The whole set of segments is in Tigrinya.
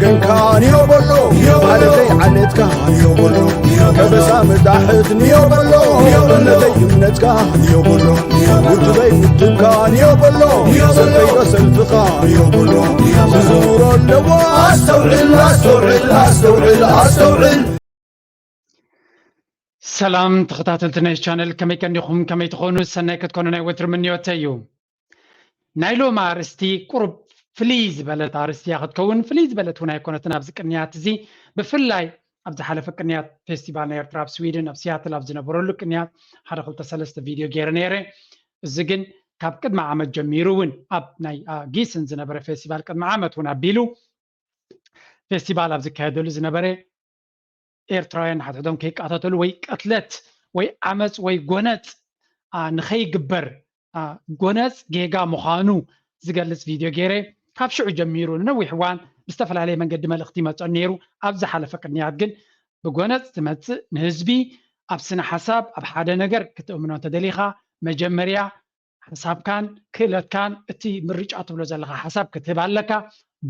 ገንካ ንዮ በሎ፣ ዓለተይ ዓለትካ ንዮ በሎ፣ ከበሳ መጣሕት ንዮ በሎ፣ እምነተይ እምነትካ ንዮ በሎ፣ ውድበይ ውድብካ ንዮ በሎ፣ ሰልፈይ ዶ ሰልፍኻ ንዮ በሎ፣ ዝዝውሮ ኣለዎ። ኣስተውዕል፣ ኣስተውዕል፣ ኣስተውዕል፣ ኣስተውዕል። ሰላም ተኸታተልቲ ናይ ቻነል፣ ከመይ ቀኒኹም? ከመይ ትኾኑ? ሰናይ ክትኮኑ ናይ ወትሪ ምንዮተይ እዩ። ናይ ሎሚ ኣርእስቲ ቁሩብ ፍልይ ዝበለት ኣርእስቲ እያ ክትከውን። ፍልይ ዝበለት እውን ኣይኮነትን። ኣብዚ ቅንያት እዚ ብፍላይ ኣብ ዝሓለፈ ቅንያት ፌስቲቫል ናይ ኤርትራ ኣብ ስዊድን ኣብ ሲያትል ኣብ ዝነበረሉ ቅንያት ሓደ ክልተ ሰለስተ ቪድዮ ገይረ ነይረ። እዚ ግን ካብ ቅድሚ ዓመት ጀሚሩ እውን ኣብ ናይ ጊስን ዝነበረ ፌስቲቫል ቅድሚ ዓመት እውን ኣቢሉ ፌስቲቫል ኣብ ዝካየደሉ ዝነበረ ኤርትራውያን ንሓድሕዶም ከይቃተተሉ ወይ ቅትለት ወይ ዓመፅ ወይ ጎነፅ ንኸይግበር ጎነፅ ጌጋ ምዃኑ ዝገልፅ ቪድዮ ገይረ። ካብ ሽዑ ጀሚሩ ንነዊሕ እዋን ብዝተፈላለየ መንገዲ መልእኽቲ ይመፀኒ ነይሩ። ኣብ ዝሓለፈ ቅንያት ግን ብጎነፅ ትመፅእ ንህዝቢ ኣብ ስነ ሓሳብ ኣብ ሓደ ነገር ክትእምኖ እንተደሊኻ መጀመርያ ሓሳብካን ክእለትካን እቲ ምርጫ ትብሎ ዘለካ ሓሳብ ክትህብ ኣለካ።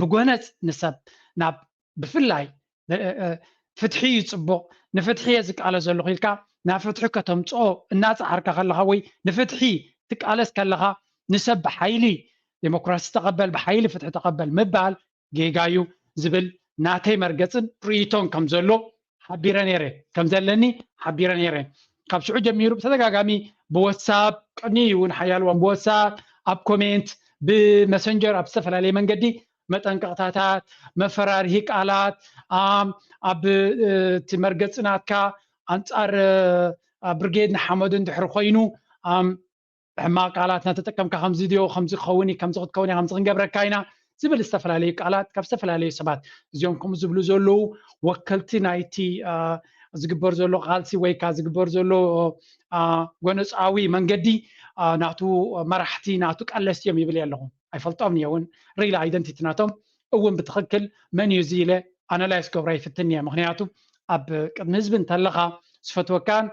ብጎነፅ ንሰብ ናብ ብፍላይ ፍትሒ እዩ ፅቡቕ፣ ንፍትሒ እየ ዝቃለስ ዘለኹ ኢልካ ናብ ፍትሒ ከተምፅኦ እናፀዓርካ ከለኻ ወይ ንፍትሒ ትቃለስ ከለኻ ንሰብ ብሓይሊ ዴሞክራሲ ተቐበል፣ ብሓይሊ ፍትሒ ተቐበል ምባል ጌጋ እዩ ዝብል ናተይ መርገፅን ርእይቶን ከም ዘሎ ሓቢረ ነይረ፣ ከም ዘለኒ ሓቢረ ነይረ። ካብ ሽዑ ጀሚሩ ብተደጋጋሚ ብወትሳፕ ቅኒ እውን ሓያል እዋን ብወትሳፕ ኣብ ኮሜንት ብመሰንጀር ኣብ ዝተፈላለየ መንገዲ መጠንቀቕታታት መፈራርሂ ቃላት ኣብ እቲ መርገፂ ናትካ ኣንፃር ብርጌድ ንሓመዱ እንድሕር ኮይኑ ሕማቕ ቃላት እናተጠቀምካ ከምዚ ድዮ ከምዚ ክኸውን እዩ ከምዚ ክትከውን እያ ከምዚ ክንገብረካ ኢና ዝብል ዝተፈላለዩ ቃላት ካብ ዝተፈላለዩ ሰባት እዚኦም ከምኡ ዝብሉ ዘለዉ ወከልቲ ናይቲ ዝግበር ዘሎ ቃልሲ ወይ ከዓ ዝግበር ዘሎ ጎነፃዊ መንገዲ ናቱ መራሕቲ ናቱ ቀለስቲ እዮም ይብል ኣለኹ ኣይፈልጦም እየ እውን ሪል ኣይደንቲቲ ናቶም እውን ብትኽክል መን እዩ እዚ ኢለ ኣናላይስ ክገብራ ይፍትን እየ ምክንያቱ ኣብ ቅድሚ ህዝቢ እንተለኻ ዝፈትወካን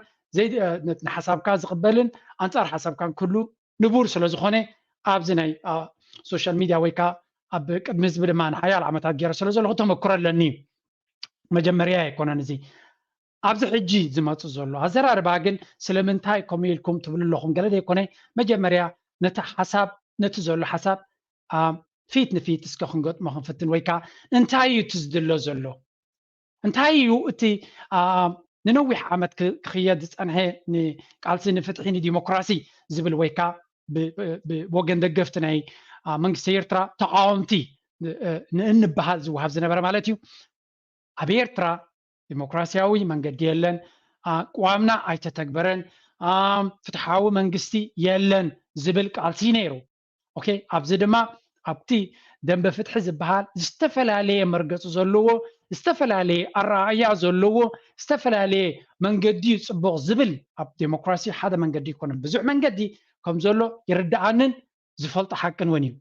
ንሓሳብካ ዝቕበልን ኣንፃር ሓሳብካን ክህሉ ንቡር ስለ ዝኾነ ኣብዚ ናይ ሶሻል ሚድያ ወይ ከዓ ኣብ ቅድሚ ህዝቢ ድማ ንሓያል ዓመታት ገይረ ስለ ዘለኹ ተመክሮ ኣለኒ መጀመርያ ኣይኮነን እዚ ኣብዚ ሕጂ ዝመፁ ዘሎ ኣዘራርባ ግን ስለምንታይ ከምኡ ኢልኩም ትብሉ ኣለኹም ገለ ዘይኮነ መጀመርያ ነቲ ሓሳብ ነቲ ዘሎ ሓሳብ ፊት ንፊት እስከ ክንገጥሞ ክንፍትን ወይ ከዓ እንታይ እዩ እቲ ዝድሎ ዘሎ እንታይ እዩ እቲ ንነዊሕ ዓመት ክኽየድ ዝፀንሐ ንቃልሲ ንፍትሒ ንዲሞክራሲ ዝብል ወይ ከዓ ብወገን ደገፍቲ ናይ መንግስቲ ኤርትራ ተቃወምቲ ንእንበሃል ዝወሃብ ዝነበረ ማለት እዩ ኣብ ኤርትራ ዲሞክራሲያዊ መንገዲ የለን፣ ቅዋምና ኣይተተግበረን፣ ፍትሓዊ መንግስቲ የለን ዝብል ቃልሲ ነይሩ። ኦኬ፣ ኣብዚ ድማ ኣብቲ ደንበ ፍትሒ ዝበሃል ዝተፈላለየ መርገፂ ዘለዎ፣ ዝተፈላለየ ኣረኣእያ ዘለዎ፣ ዝተፈላለየ መንገዲ እዩ ፅቡቕ ዝብል ኣብ ዴሞክራሲ ሓደ መንገዲ ይኮነን። ብዙሕ መንገዲ ከም ዘሎ ይርድኣንን ዝፈልጦ ሓቅን እውን እዩ።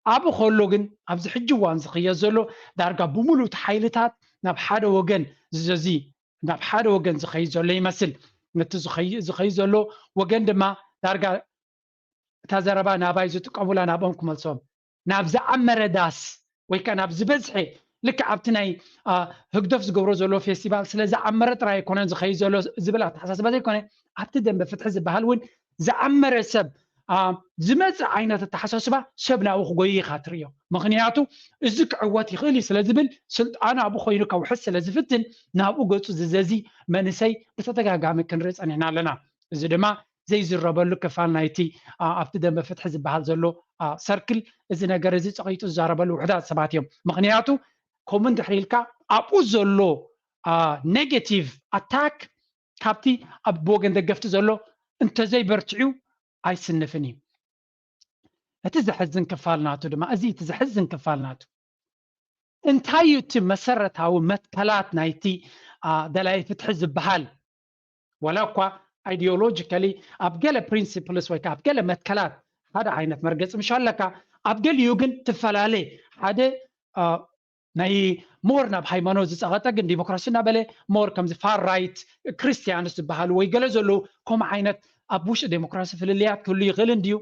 ኣብኡ ከሎ ግን ኣብዚ ሕጂ እዋን ዝኽየድ ዘሎ ዳርጋ ብምሉእ እቲ ሓይልታት ናብ ሓደ ወገን ዝዘዚ ናብ ሓደ ወገን ዝኸይድ ዘሎ ይመስል። ነቲ ዝኸይድ ዘሎ ወገን ድማ ዳርጋ እታ ዘረባ ናባይ ዝጥቀሙላ ናብኦም ክመልሶም ናብ ዝዓመረ ዳስ ወይ ከዓ ናብ ዝበዝሐ ልክዕ ኣብቲ ናይ ህግደፍ ዝገብሮ ዘሎ ፌስቲቫል ስለ ዝዓመረ ጥራይ ኣይኮነን ዝኸይድ ዘሎ ዝብል ኣተሓሳስባ ዘይኮነ ኣብቲ ደንበ ፍትሒ ዝበሃል እውን ዝዓመረ ሰብ ዝመፅእ ዓይነት ኣተሓሳስባ ሰብ ናብኡ ክጎይ ኢኻ ትርእዮ። ምኽንያቱ እዚ ክዕወት ይኽእል እዩ ስለ ዝብል ስልጣኑ ኣብኡ ኮይኑ ከውሕስ ስለ ዝፍትን ናብኡ ገፁ ዝዘዚ መንእሰይ ብተደጋጋሚ ክንርኢ ፀኒሕና ኣለና። እዚ ድማ ዘይዝረበሉ ክፋል ናይቲ ኣብቲ ደንበ ፍትሒ ዝበሃል ዘሎ ሰርክል እዚ ነገር እዚ ፀቒጡ ዝዛረበሉ ውሕዳት ሰባት እዮም። ምኽንያቱ ከምኡ እንድሕር ኢልካ ኣብኡ ዘሎ ኔጌቲቭ ኣታክ ካብቲ ኣብ ብወገን ደገፍቲ ዘሎ እንተዘይበርትዑ ኣይስንፍን እዩ። እቲ ዘሕዝን ክፋል ናቱ ድማ እዚ እቲ ዘሕዝን ክፋል ናቱ እንታይ እዩ እቲ መሰረታዊ መትከላት ናይቲ ደላይ ፍትሒ ዝበሃል ዋላ እኳ ኣይዲዮሎጂካሊ ኣብ ገለ ፕሪንሲፕልስ ወይ ኣብ ገለ መትከላት ሓደ ዓይነት መርገፂ ምሽ ኣለካ ኣብ ገሊኡ ግን ትፈላለ ሓደ ናይ ሞር ናብ ሃይማኖት ዝፀቐጠ ግን ዲሞክራሲ እናበለ ሞር ከምዚ ፋር ራይት ክርስቲያንስ ዝበሃሉ ወይ ገለ ዘለዉ ከምኡ ዓይነት ኣብ ውሽጢ ዴሞክራሲ ፍልልያት ክህሉ ይኽእል እንድዩ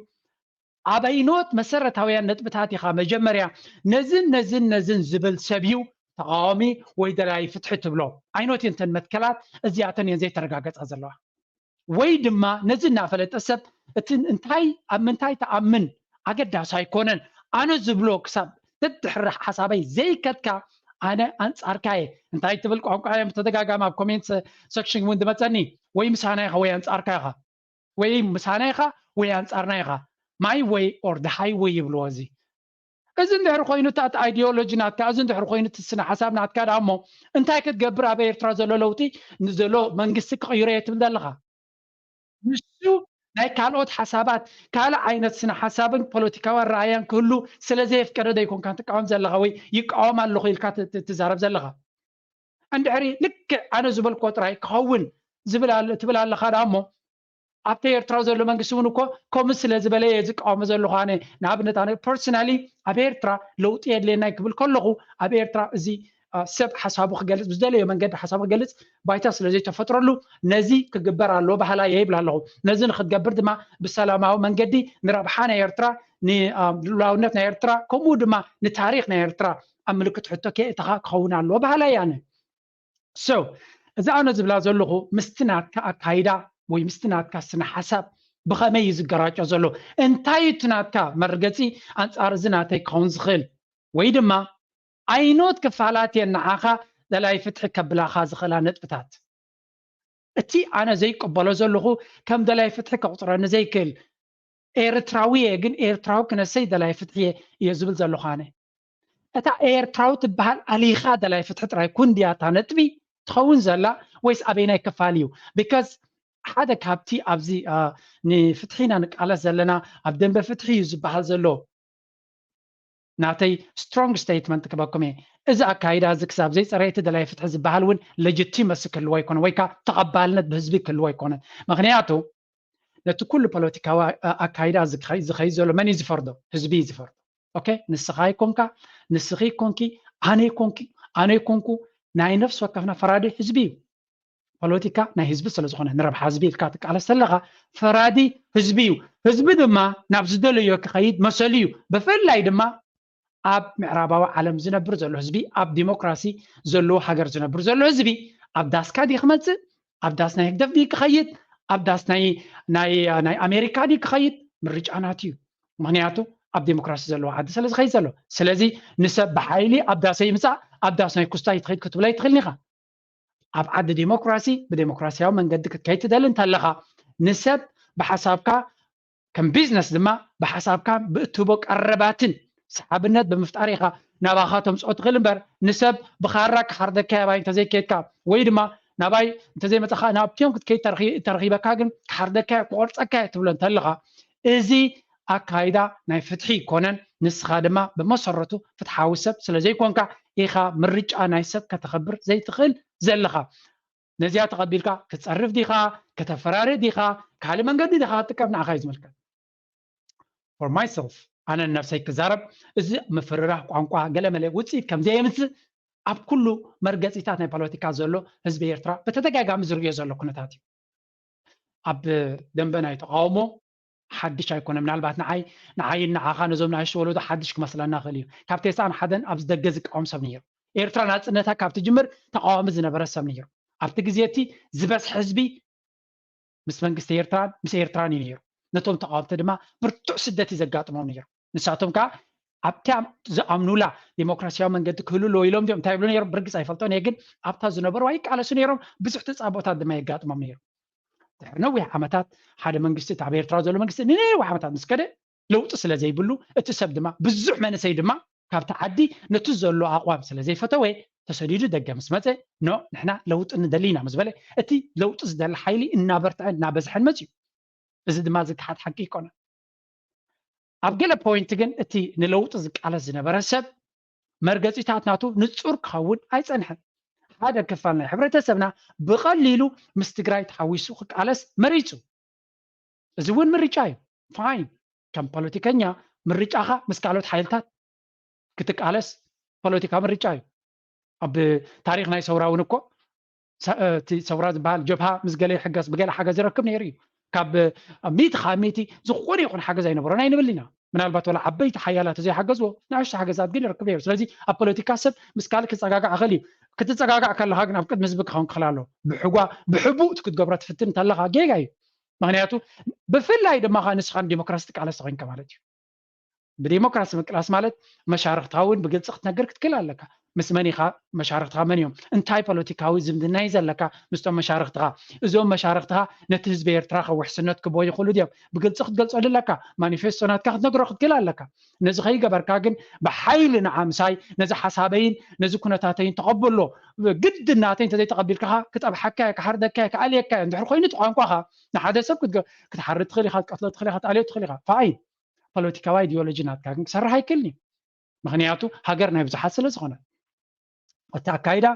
ኣበይኖት መሰረታውያን ነጥብታት ኢኻ መጀመርያ ነዝን ነዝን ነዝን ዝብል ሰብ እዩ ተቃዋሚ ወይ ደላይ ፍትሒ ትብሎ ኣይኖት እተን መትከላት እዚኣተን እየን ዘይተረጋገፃ ዘለዋ። ወይ ድማ ነዚ እናፈለጠ ሰብ እቲ እንታይ ኣብ ምንታይ ተኣምን ኣገዳሲ ኣይኮነን። ኣነ ዝብሎ ክሳብ ተድሕሪ ሓሳበይ ዘይከድካ ኣነ ኣንጻርካ እየ። እንታይ ትብል ቋንቋ እዮም ብተደጋጋሚ ኣብ ኮሜንት ሰክሽን እውን ዝመፀኒ ወይ ምሳና ኢኻ ወይ ኣንጻርካ ኢኻ ወይ ምሳና ኢኻ ወይ ኣንጻርና ኢኻ my way or the highway ይብልዎ። እዚ እዚ እንድሕር ኮይኑ እቲ ኣይዲዮሎጂ ናትካ እዚ እንድሕር ኮይኑ እቲ ስነ ሓሳብ ናትካ ዳ እሞ እንታይ ክትገብር ኣብ ኤርትራ ዘሎ ለውጢ ንዘሎ መንግስቲ ክቕይሮ እየ ትብል ዘለኻ? ንሱ ናይ ካልኦት ሓሳባት ካልእ ዓይነት ስነ ሓሳብን ፖለቲካዊ ኣረኣያን ክህሉ ስለ ዘየፍቀደ ዶ ኣይኮንካ ትቃወም ዘለኻ ወይ ይቃወም ኣለኹ ኢልካ ት- ት- ትዛረብ ዘለኻ? እንድሕሪ ልክዕ ኣነ ዝበልክዎ ጥራይ ክኸውን ዝብል ኣለ- ትብል ኣለኻ ዳ እሞ ኣብቲ ኤርትራ ዘሎ መንግስቲ እውን እኮ ከምኡ ስለ ዝበለ እየ ዝቃወሞ ዘለኹ። ኣነ ንኣብነት ኣነ ፐርሰናሊ ኣብ ኤርትራ ለውጢ የድልየናይ ክብል ከለኹ ኣብ ኤርትራ እዚ አ፣ ሰብ ሓሳቡ ክገልፅ ብዝደለዮ መንገዲ ሓሳቡ ክገልፅ ባይታ ስለ ዘይተፈጥረሉ ነዚ ክግበር ኣለዎ በሃላይ እየ ይብል ኣለኹ። ነዚ ንክትገብር ድማ ብሰላማዊ መንገዲ ንረብሓ ናይ ኤርትራ ንልኡላውነት ናይ ኤርትራ ከምኡ ድማ ንታሪክ ናይ ኤርትራ ኣብ ምልክት ሕቶ ከየእተኻ ክኸውን ኣለዎ በሃላይ እየ ኣነ። So እዚ ኣነ ዝብላ ዘለኹ ምስቲ ናትካ ኣካይዳ ወይ ምስቲ ናትካ ስነ ሓሳብ ብኸመይ እዩ ዝገራጮ ዘሎ? እንታይ እዩ እቲ ናትካ መርገፂ ኣንፃር እዚ ናተይ ክኸውን ዝኽእል? ወይ ድማ ኣይኖት ክፋላት እየን ንዓኻ ደላይ ፍትሒ ከብላኻ ዝኽእላ ነጥብታት? እቲ ኣነ ዘይቀበሎ ዘለኹ ከም ደላይ ፍትሒ ከቑፅረኒ ዘይክእል ኤርትራዊ እየ ግን ኤርትራዊ ክነሰይ ደላይ ፍትሒ እየ ዝብል ዘለኹ ኣነ። እታ ኤርትራዊ ትበሃል ኣሊኻ ደላይ ፍትሒ ጥራይ ኩን ድያ እታ ነጥቢ ትኸውን ዘላ ወይስ ኣበይናይ ክፋል እዩ? Because ሓደ ካብቲ ኣብዚ ንፍትሒ ኢና ንቃለስ ዘለና ኣብ ደንበ ፍትሒ እዩ ዝበሃል ዘሎ ናተይ ስትሮንግ ስቴትመንት ክበኩም እየ። እዚ ኣካይዳ እዚ ክሳብ ዘይፀረየ እቲ ደላይ ፍትሒ ዝበሃል እውን ለጅቲመሲ ክህልዎ ኣይኮነ ወይ ከዓ ተቐባልነት ብህዝቢ ክህልዎ ኣይኮነ። ምክንያቱ ነቲ ኩሉ ፖለቲካዊ ኣካይዳ ዝኸይድ ዘሎ መን እዩ ዝፈርዶ? ህዝቢ እዩ ዝፈርዶ። ኦኬ፣ ንስኻ ይኮንካ፣ ንስኺ ይኮንኪ፣ ኣነ ይኮንኪ፣ ኣነ ይኮንኩ፣ ናይ ነፍሲ ወከፍና ፈራዲ ህዝቢ እዩ። ፖለቲካ ናይ ህዝቢ ስለ ዝኾነ ንረብሓ ህዝቢ ኢልካ ትቃለስ ዘለኻ ፈራዲ ህዝቢ እዩ። ህዝቢ ድማ ናብ ዝደለዮ ክኸይድ መሰሉ እዩ። ብፍላይ ድማ ኣብ ምዕራባዊ ዓለም ዝነብር ዘሎ ህዝቢ ኣብ ዲሞክራሲ ዘለዎ ሃገር ዝነብር ዘሎ ህዝቢ ኣብ ዳስካ ድዩ ክመፅእ? ኣብ ዳስ ናይ ህግደፍ ድዩ ክኸይድ? ኣብ ዳስ ናይ ናይ ናይ ኣሜሪካ ድዩ ክኸይድ? ምርጫ ናቱ እዩ። ምክንያቱ ኣብ ዲሞክራሲ ዘለዎ ዓዲ ስለ ዝኸይድ ዘሎ። ስለዚ ንሰብ ብሓይሊ ኣብ ዳሰይ ምፃእ ኣብ ዳስ ናይ ኩስታይ ትኸይድ ክትብላ ይትኽእልን ኢኻ። ኣብ ዓዲ ዲሞክራሲ ብዲሞክራሲያዊ መንገዲ ክትከይድ ትደሊ እንተለኻ ንሰብ ብሓሳብካ ከም ቢዝነስ ድማ ብሓሳብካ ብእትህቦ ቀረባትን ሰሓብነት ብምፍጣር ኢኻ ናባኻ ተምፅኦ ትኽእል እምበር ንሰብ ብኻራ ክሓርደካ ያባይ እንተዘይከይድካ ወይ ድማ ናባይ እንተዘይመፀኻ ናብቲኦም ክትከይድ ተረኺበካ ግን ክሓርደካ ክቆርፀካ ትብሎ እንተለኻ እዚ ኣካይዳ ናይ ፍትሒ ይኮነን። ንስኻ ድማ ብመሰረቱ ፍትሓዊ ሰብ ስለ ዘይኮንካ ኢኻ ምርጫ ናይ ሰብ ከተኸብር ዘይትኽእል ዘለኻ። ነዚኣ ተቐቢልካ ክትፀርፍ ዲኻ፣ ከተፈራርህ ዲኻ፣ ካልእ መንገዲ ዲኻ ክትጥቀም ንዓኻ እዩ ዝምልከት። For myself ኣነ ንነብሰይ ክዛረብ እዚ ምፍርራህ ቋንቋ ገለመለ ውፅኢት ከም ዘየምፅእ ኣብ ኩሉ መርገፂታት ናይ ፖለቲካ ዘሎ ህዝቢ ኤርትራ ብተደጋጋሚ ዝርእዮ ዘሎ ኩነታት እዩ። ኣብ ደንበ ናይ ተቃውሞ ሓድሽ ኣይኮነ። ምናልባት ንዓይ ንዓይን ንዓኻ ነዞም ንኣሽቱ ወለዶ ሓድሽ ክመስለና ክእል እዩ። ካብ ተስዓን ሓደን ኣብዚ ደገ ዝቃወም ሰብ ነይሩ። ኤርትራ ናፅነታ ካብ ትጅምር ተቃዋሚ ዝነበረ ሰብ ነይሩ። ኣብቲ ግዜ እቲ ዝበዝሐ ህዝቢ ምስ መንግስቲ ኤርትራን ምስ ኤርትራን እዩ ነይሩ። ነቶም ተቃወምቲ ድማ ብርቱዕ ስደት እዩ ዘጋጥሞም ነይሩ። ንሳቶም ከዓ ኣብታ ዝኣምኑላ ዴሞክራሲያዊ መንገዲ ክህሉ ኣለዎ ኢሎም ድዮም እንታይ ይብሉ ነይሮም ብርግፅ ኣይፈልጦን እየ፣ ግን ኣብታ ዝነበሩ ኣይቃለሱ ነይሮም። ብዙሕ ተፃቦታት ድማ የጋጥሞም ነይሩ። ድሕሪ ነዊሕ ዓመታት ሓደ መንግስቲ እቲ ኣብ ኤርትራ ዘሎ መንግስቲ ንነዊሕ ዓመታት ምስ ከደ ለውጢ ስለ ዘይብሉ እቲ ሰብ ድማ ብዙሕ መንእሰይ ድማ ካብቲ ዓዲ ነቲ ዘሎ ኣቋም ስለ ዘይፈተወ ተሰዲዱ ደገ ምስ መፀ ኖ ንሕና ለውጢ ንደሊ ኢና ምስ በለ እቲ ለውጢ ዝደሊ ሓይሊ እናበርትዐን እናበዝሐን መፅዩ። እዚ ድማ ዝከሓድ ሓቂ ይኮነ። ኣብ ገለ ፖይንት ግን እቲ ንለውጢ ዝቃለስ ዝነበረ ሰብ መርገፂታት ናቱ ንፁር ክኸውን ኣይፀንሐን። ሓደ ክፋል ናይ ሕብረተሰብና ብቐሊሉ ምስ ትግራይ ተሓዊሱ ክቃለስ መሪፁ። እዚ እውን ምርጫ እዩ። ፋይን፣ ከም ፖለቲከኛ ምርጫኻ ምስ ካልኦት ሓይልታት ክትቃለስ ፖለቲካ ምርጫ እዩ። ኣብ ታሪክ ናይ ሰውራ እውን እኮ እቲ ሰውራ ዝበሃል ጀብሃ ምስ ገለ ይሕገዝ ብገለ ሓገዝ ይረክብ ነይሩ እዩ። ካብ ሚእቲ ካብ ሚእቲ ዝኾነ ይኹን ሓገዝ ኣይነበሮን ኣይንብል ኢና። ምናልባት ወላ ዓበይቲ ሓያላት ዘይሓገዝዎ ንኣሽቱ ሓገዛት ግን ይረክብ ነይሩ። ስለዚ ኣብ ፖለቲካ ሰብ ምስ ካልእ ክፀጋጋዕ ይኽእል እዩ። ክትፀጋጋዕ ከለካ ግን ኣብ ቅድሚ ህዝቢ ክኸውን ክኽእል ኣሎ። ብሕጓ ብሕቡእ እቲ ክትገብሮ ትፍትን እንተለካ ጌጋ እዩ። ምክንያቱ ብፍላይ ድማ ከዓ ንስኻ ንዲሞክራሲ ትቃለስ ኮይንካ ማለት እዩ። ብዲሞክራሲ ምቅላስ ማለት መሻርክትኻ እውን ብግልፂ ክትነግር ክትክእል ኣለካ። ምስ መን ኢኻ? መሻርክትኻ መን እዮም? እንታይ ፖለቲካዊ ዝምድና እዩ ዘለካ ምስቶም መሻርክትኻ? እዞም መሻርክትኻ ነቲ ህዝቢ ኤርትራ ከውሕስነት ክቦ ይኽእሉ ድዮም? ብግልፂ ክትገልፀሉ ኣለካ። ማኒፌስቶ ናትካ ክትነግሮ ክትክእል ኣለካ። ነዚ ከይገበርካ ግን ብሓይሊ ንዓ ምሳይ ነዚ ሓሳበይን ነዚ ኩነታተይን ተቐበሎ፣ ግድን ናተይ እንተዘይተቐቢልካ ክጠብሓካ እየ፣ ክሓርደካ እየ፣ ክኣልየካ እየ እንድሕር ኮይኑ እቲ ቋንቋኻ ንሓደ ሰብ ክትገ- ክትሓርድ ትኽእል ኢኻ፣ ክትቀትሎ ትኽእል ኢኻ፣ ክትኣልዮ ትኽእል ኢኻ። ፋይን። ፖለቲካዊ ኣይዲዮሎጂ ናትካ ግን ክሰርሕ ኣይክእልን እዩ። ምክንያቱ ሃገር ናይ ብዙሓት ስለ ዝኾነ። እቲ ኣካይዳ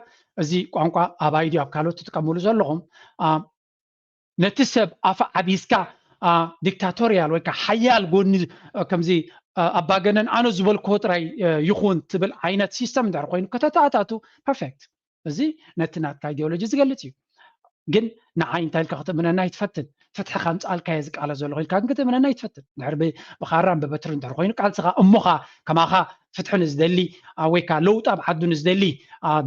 እዚ ቋንቋ ኣባይ ድዩ ኣብ ካልኦት ትጥቀምሉ ዘለኹም? ነቲ ሰብ ኣፍ ዓቢስካ ዲክታቶሪያል ወይ ከዓ ሓያል ጎኒ ከምዚ ኣባገነን ኣነ ዝበልክዎ ጥራይ ይኹን ትብል ዓይነት ሲስተም እንድሕር ኮይኑ ከተተኣታቱ ፐርፌክት። እዚ ነቲ ናትካ ኢዲዮሎጂ ዝገልፅ እዩ። ግን ንዓይ እንታይ ኢልካ ክትእምነና ይትፈትን? ፍትሒ ከምፅኣልካ እየ ዝቃለስ ዘለኹ ኢልካ ግን ክትእምነና ይትፈትን። ድሕር ብኻራን ብበትሪ እንድሕር ኮይኑ ቃልስኻ እሞኻ ከማኻ ፍትሒ ንዝደሊ ወይ ከዓ ለውጢ ኣብ ዓዱ ንዝደሊ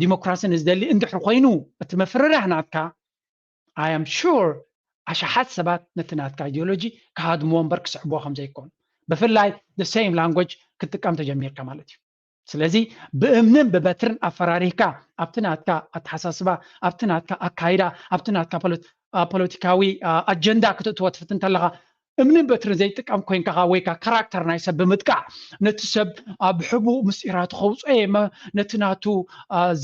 ዲሞክራሲ ንዝደሊ እንድሕር ኮይኑ እቲ ምፍርራህ ናትካ I am sure ኣሽሓት ሰባት ነቲ ናትካ ኢዲዮሎጂ ክሃድምዎ እምበር ክስዕብዎ ከም ዘይኮኑ ብፍላይ the same language ክትጥቀም ተጀሚርካ ማለት እዩ። ስለዚ ብእምንን ብበትርን ኣፈራሪህካ ኣብቲ ናትካ ኣተሓሳስባ፣ ኣብቲ ናትካ ኣካይዳ፣ ኣብቲ ናትካ ፖለቲካዊ ኣጀንዳ ክትእትዎ ትፍትን እንተለኻ እምንን በትርን ዘይጥቀም ኮይንካ ወይ ከዓ ካራክተር ናይ ሰብ ብምጥቃዕ ነቲ ሰብ ኣብ ሕቡእ ምስጢራቱ ከውፅኦ እየ፣ ነቲ ናቱ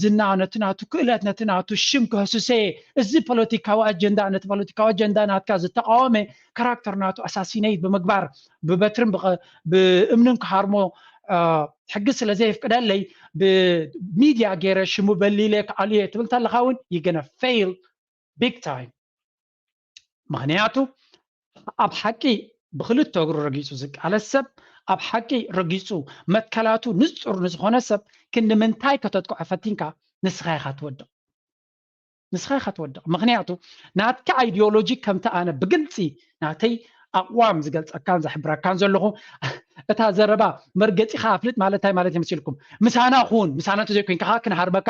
ዝና፣ ነቲ ናቱ ክእለት፣ ነቲ ናቱ ሽም ከህስሰ እየ። እዚ ፖለቲካዊ ኣጀንዳ ነቲ ፖለቲካዊ ኣጀንዳ ናትካ ዝተቃወመ ካራክተር ናቱ ኣሳሲነይት ብምግባር ብበትርን ብእምንን ክሃርሞ ሕጊ ስለ ዘየፍቅደለይ ብሚድያ ገይረ ሽሙ በሊለ ክኣልዮ ትብል ተለካ እውን you gonna fail big time። ምክንያቱ ኣብ ሓቂ ብክልተ እግሩ ረጊፁ ዝቃለስ ሰብ፣ ኣብ ሓቂ ረጊፁ መትከላቱ ንፁር ንዝኾነ ሰብ ክንዲ ምንታይ ከተጥቅዖ ፈቲንካ ንስኻ ኢኻ ትወድቕ። ንስኻ ኢኻ ትወድቕ። ምክንያቱ ናትካ ኣይዲዮሎጂ ከምቲ ኣነ ብግልፂ ናተይ ኣቕዋም ዝገልፀካን ዘሕብረካን ዘለኹ እታ ዘረባ መርገፂኻ ኣፍልጥ ማለት እንታይ ማለት ይመስልኩም? ምሳና ኩን፣ ምሳና እንተዘይኮይንካ ከዓ ክንሃርመካ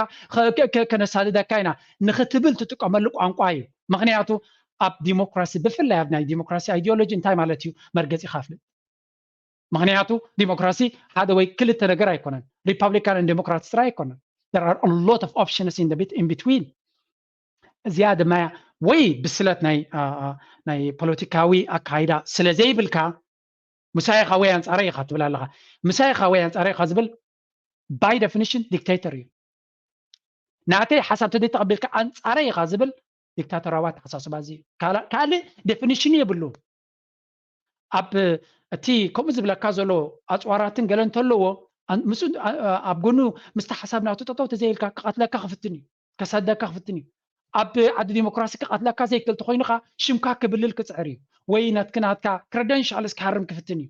ከነሳድደካ ኢና ንክትብል ትጥቀመሉ ቋንቋ እዩ። ምክንያቱ ኣብ ዲሞክራሲ ብፍላይ ኣብ ናይ ዲሞክራሲ ኣይዲዮሎጂ እንታይ ማለት እዩ? መርገፂኻ ኣፍልጥ። ምክንያቱ ዲሞክራሲ ሓደ ወይ ክልተ ነገር ኣይኮነን። ሪፓብሊካን ዲሞክራትስ ጥራይ ኣይኮነን። There are a lot of options in the bit in between። እዚኣ ድማ ወይ ብስለት ናይ ናይ ፖለቲካዊ ኣካይዳ ስለ ዘይብልካ ምሳይኻ ወይ ኣንጻረይ ኢኻ ትብል ኣለኻ። ምሳይኻ ወይ ኣንጻረይ ኢኻ ዝብል by definition ዲክቴተር እዩ። ናተይ ሓሳብ ተዘይተቐቢልካ ኣንጻረይ ኢኻ ዝብል ዲክታቶራዊ ኣተሓሳስባ እዚ ካልእ ዴፊኒሽን የብሉን። ኣብ እቲ ከምኡ ዝብለካ ዘሎ ኣፅዋራትን ገለ እንተለዎ ምስኡ ኣብ ጎኑ ምስቲ ሓሳብ ናቱ ጠጠው ተዘይልካ ክቐትለካ ክፍትን እዩ፣ ከሳደካ ክፍትን እዩ። ኣብ ዓዲ ዲሞክራሲ ክቐትለካ ዘይክእል ተኮይኑካ ሽምካ ክብልል ክፅዕር እዩ፣ ወይ ናትክ ናትካ ክረደንሻልስ ክሃርም ክፍትን እዩ።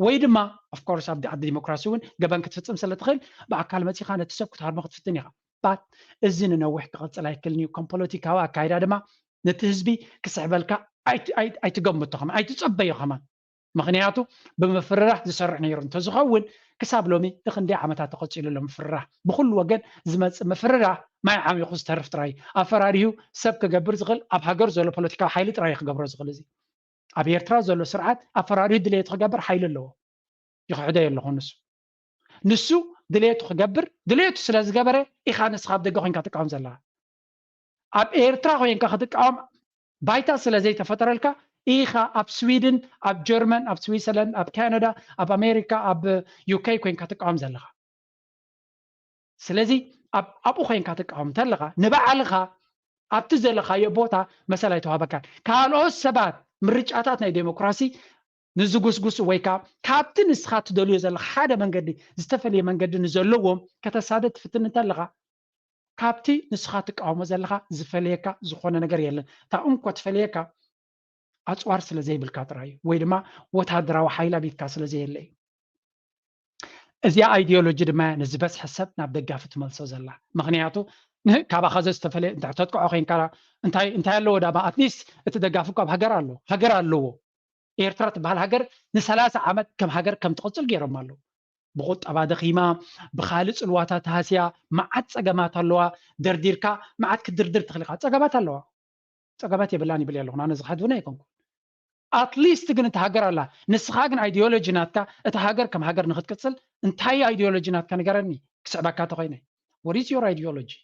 ወይ ድማ ኦፍኮርስ ኣብ ዓዲ ዲሞክራሲ እውን ገበን ክትፍፅም ስለ ትኽእል ብኣካል መፂኻ ነቲ ሰብ ክትሃርሞ ክትፍትን ኢኻ። ባት እዚ ንነዊሕ ክቕፅል ኣይክልን እዩ። ከም ፖለቲካዊ ኣካይዳ ድማ ነቲ ህዝቢ ክስዕበልካ ኣይትገምቶ ከማን ኣይትፀበዮ ከማን። ምክንያቱ ብምፍርራህ ዝሰርሕ ነይሩ እንተዝኸውን ክሳብ ሎሚ ንክንደይ ዓመታት ተቐፂሉ ኣሎ ምፍርራህ። ብኩሉ ወገን ዝመፅእ ምፍርራህ ማይ ዓሚኹ ዝተርፍ ጥራይ። ኣፈራሪሁ ሰብ ክገብር ዝኽእል ኣብ ሃገር ዘሎ ፖለቲካዊ ሓይሊ ጥራይ ክገብሮ ዝኽእል። እዚ ኣብ ኤርትራ ዘሎ ስርዓት ኣፈራሪሁ ድሌቱ ክገብር ሓይሊ ኣለዎ። ይኽሕዶ የለኹ ንሱ ንሱ ድሌቱ ክገብር ድሌቱ ስለ ዝገበረ ኢኻ ንስኻ ኣብ ደገ ኮይንካ ትቃወም ዘለኻ። ኣብ ኤርትራ ኮይንካ ክትቃወም ባይታ ስለ ዘይተፈጠረልካ ኢኻ ኣብ ስዊድን፣ ኣብ ጀርመን፣ ኣብ ስዊዘርላንድ፣ ኣብ ካናዳ፣ ኣብ ኣሜሪካ፣ ኣብ ዩኬ ኮይንካ ትቃወም ዘለኻ። ስለዚ ኣብኡ ኮይንካ ትቃወም እንተለኻ ንባዕልኻ ኣብቲ ዘለኻዮ ቦታ መሰል ኣይተዋህበካን። ካልኦት ሰባት ምርጫታት ናይ ዴሞክራሲ ንዝጉስጉሱ ወይ ከዓ ካብቲ ንስኻ ትደልዮ ዘለኻ ሓደ መንገዲ ዝተፈለየ መንገዲ ንዘለዎም ከተሳደ ትፍትን እንተለኻ ካብቲ ንስኻ ትቃወሞ ዘለኻ ዝፈለየካ ዝኾነ ነገር የለን። እታ እንኮ ትፈለየካ ኣፅዋር ስለ ዘይብልካ ጥራይ እዩ፣ ወይ ድማ ወታደራዊ ሓይሊ ኣብ ኢድካ ስለ ዘየለ እዩ። እዚኣ ኣይዲዮሎጂ ድማ እያ ንዝበዝሐ ሰብ ናብ ደጋፊ ትመልሶ ዘላ። ምክንያቱ ካባኻ ዘዝተፈለየ እንተ ተጥቅዖ ኮይንካ እንታይ ኣለዎ ዳማ ኣትሊስት እቲ ደጋፊ እኮ ኣብ ሃገር ኣሎ ሃገር ኣለዎ ኤርትራ ትበሃል ሃገር ንሰላሳ ዓመት ከም ሃገር ከም ትቕጽል ገይሮም ኣለዉ። ብቁጠባ ደኺማ፣ ብኻልእ ጽልዋታት ተሃስያ፣ መዓት ጸገማት ኣለዋ። ደርዲርካ መዓት ክትድርድር ትኽእል ኢኻ። ጸገማት ኣለዋ። ጸገማት የብላን ይብል ኣለኹ። ኣነ ዝኸድብና ኣይኮንኩ። ኣትሊስት ግን እታ ሃገር ኣላ። ንስኻ ግን ኣይዲዮሎጂ ናትካ እታ ሃገር ከም ሃገር ንክትቅጽል እንታይ ኣይዲዮሎጂ ናትካ ንገረኒ። ክስዕበካ ተኮይነ what is your ideology?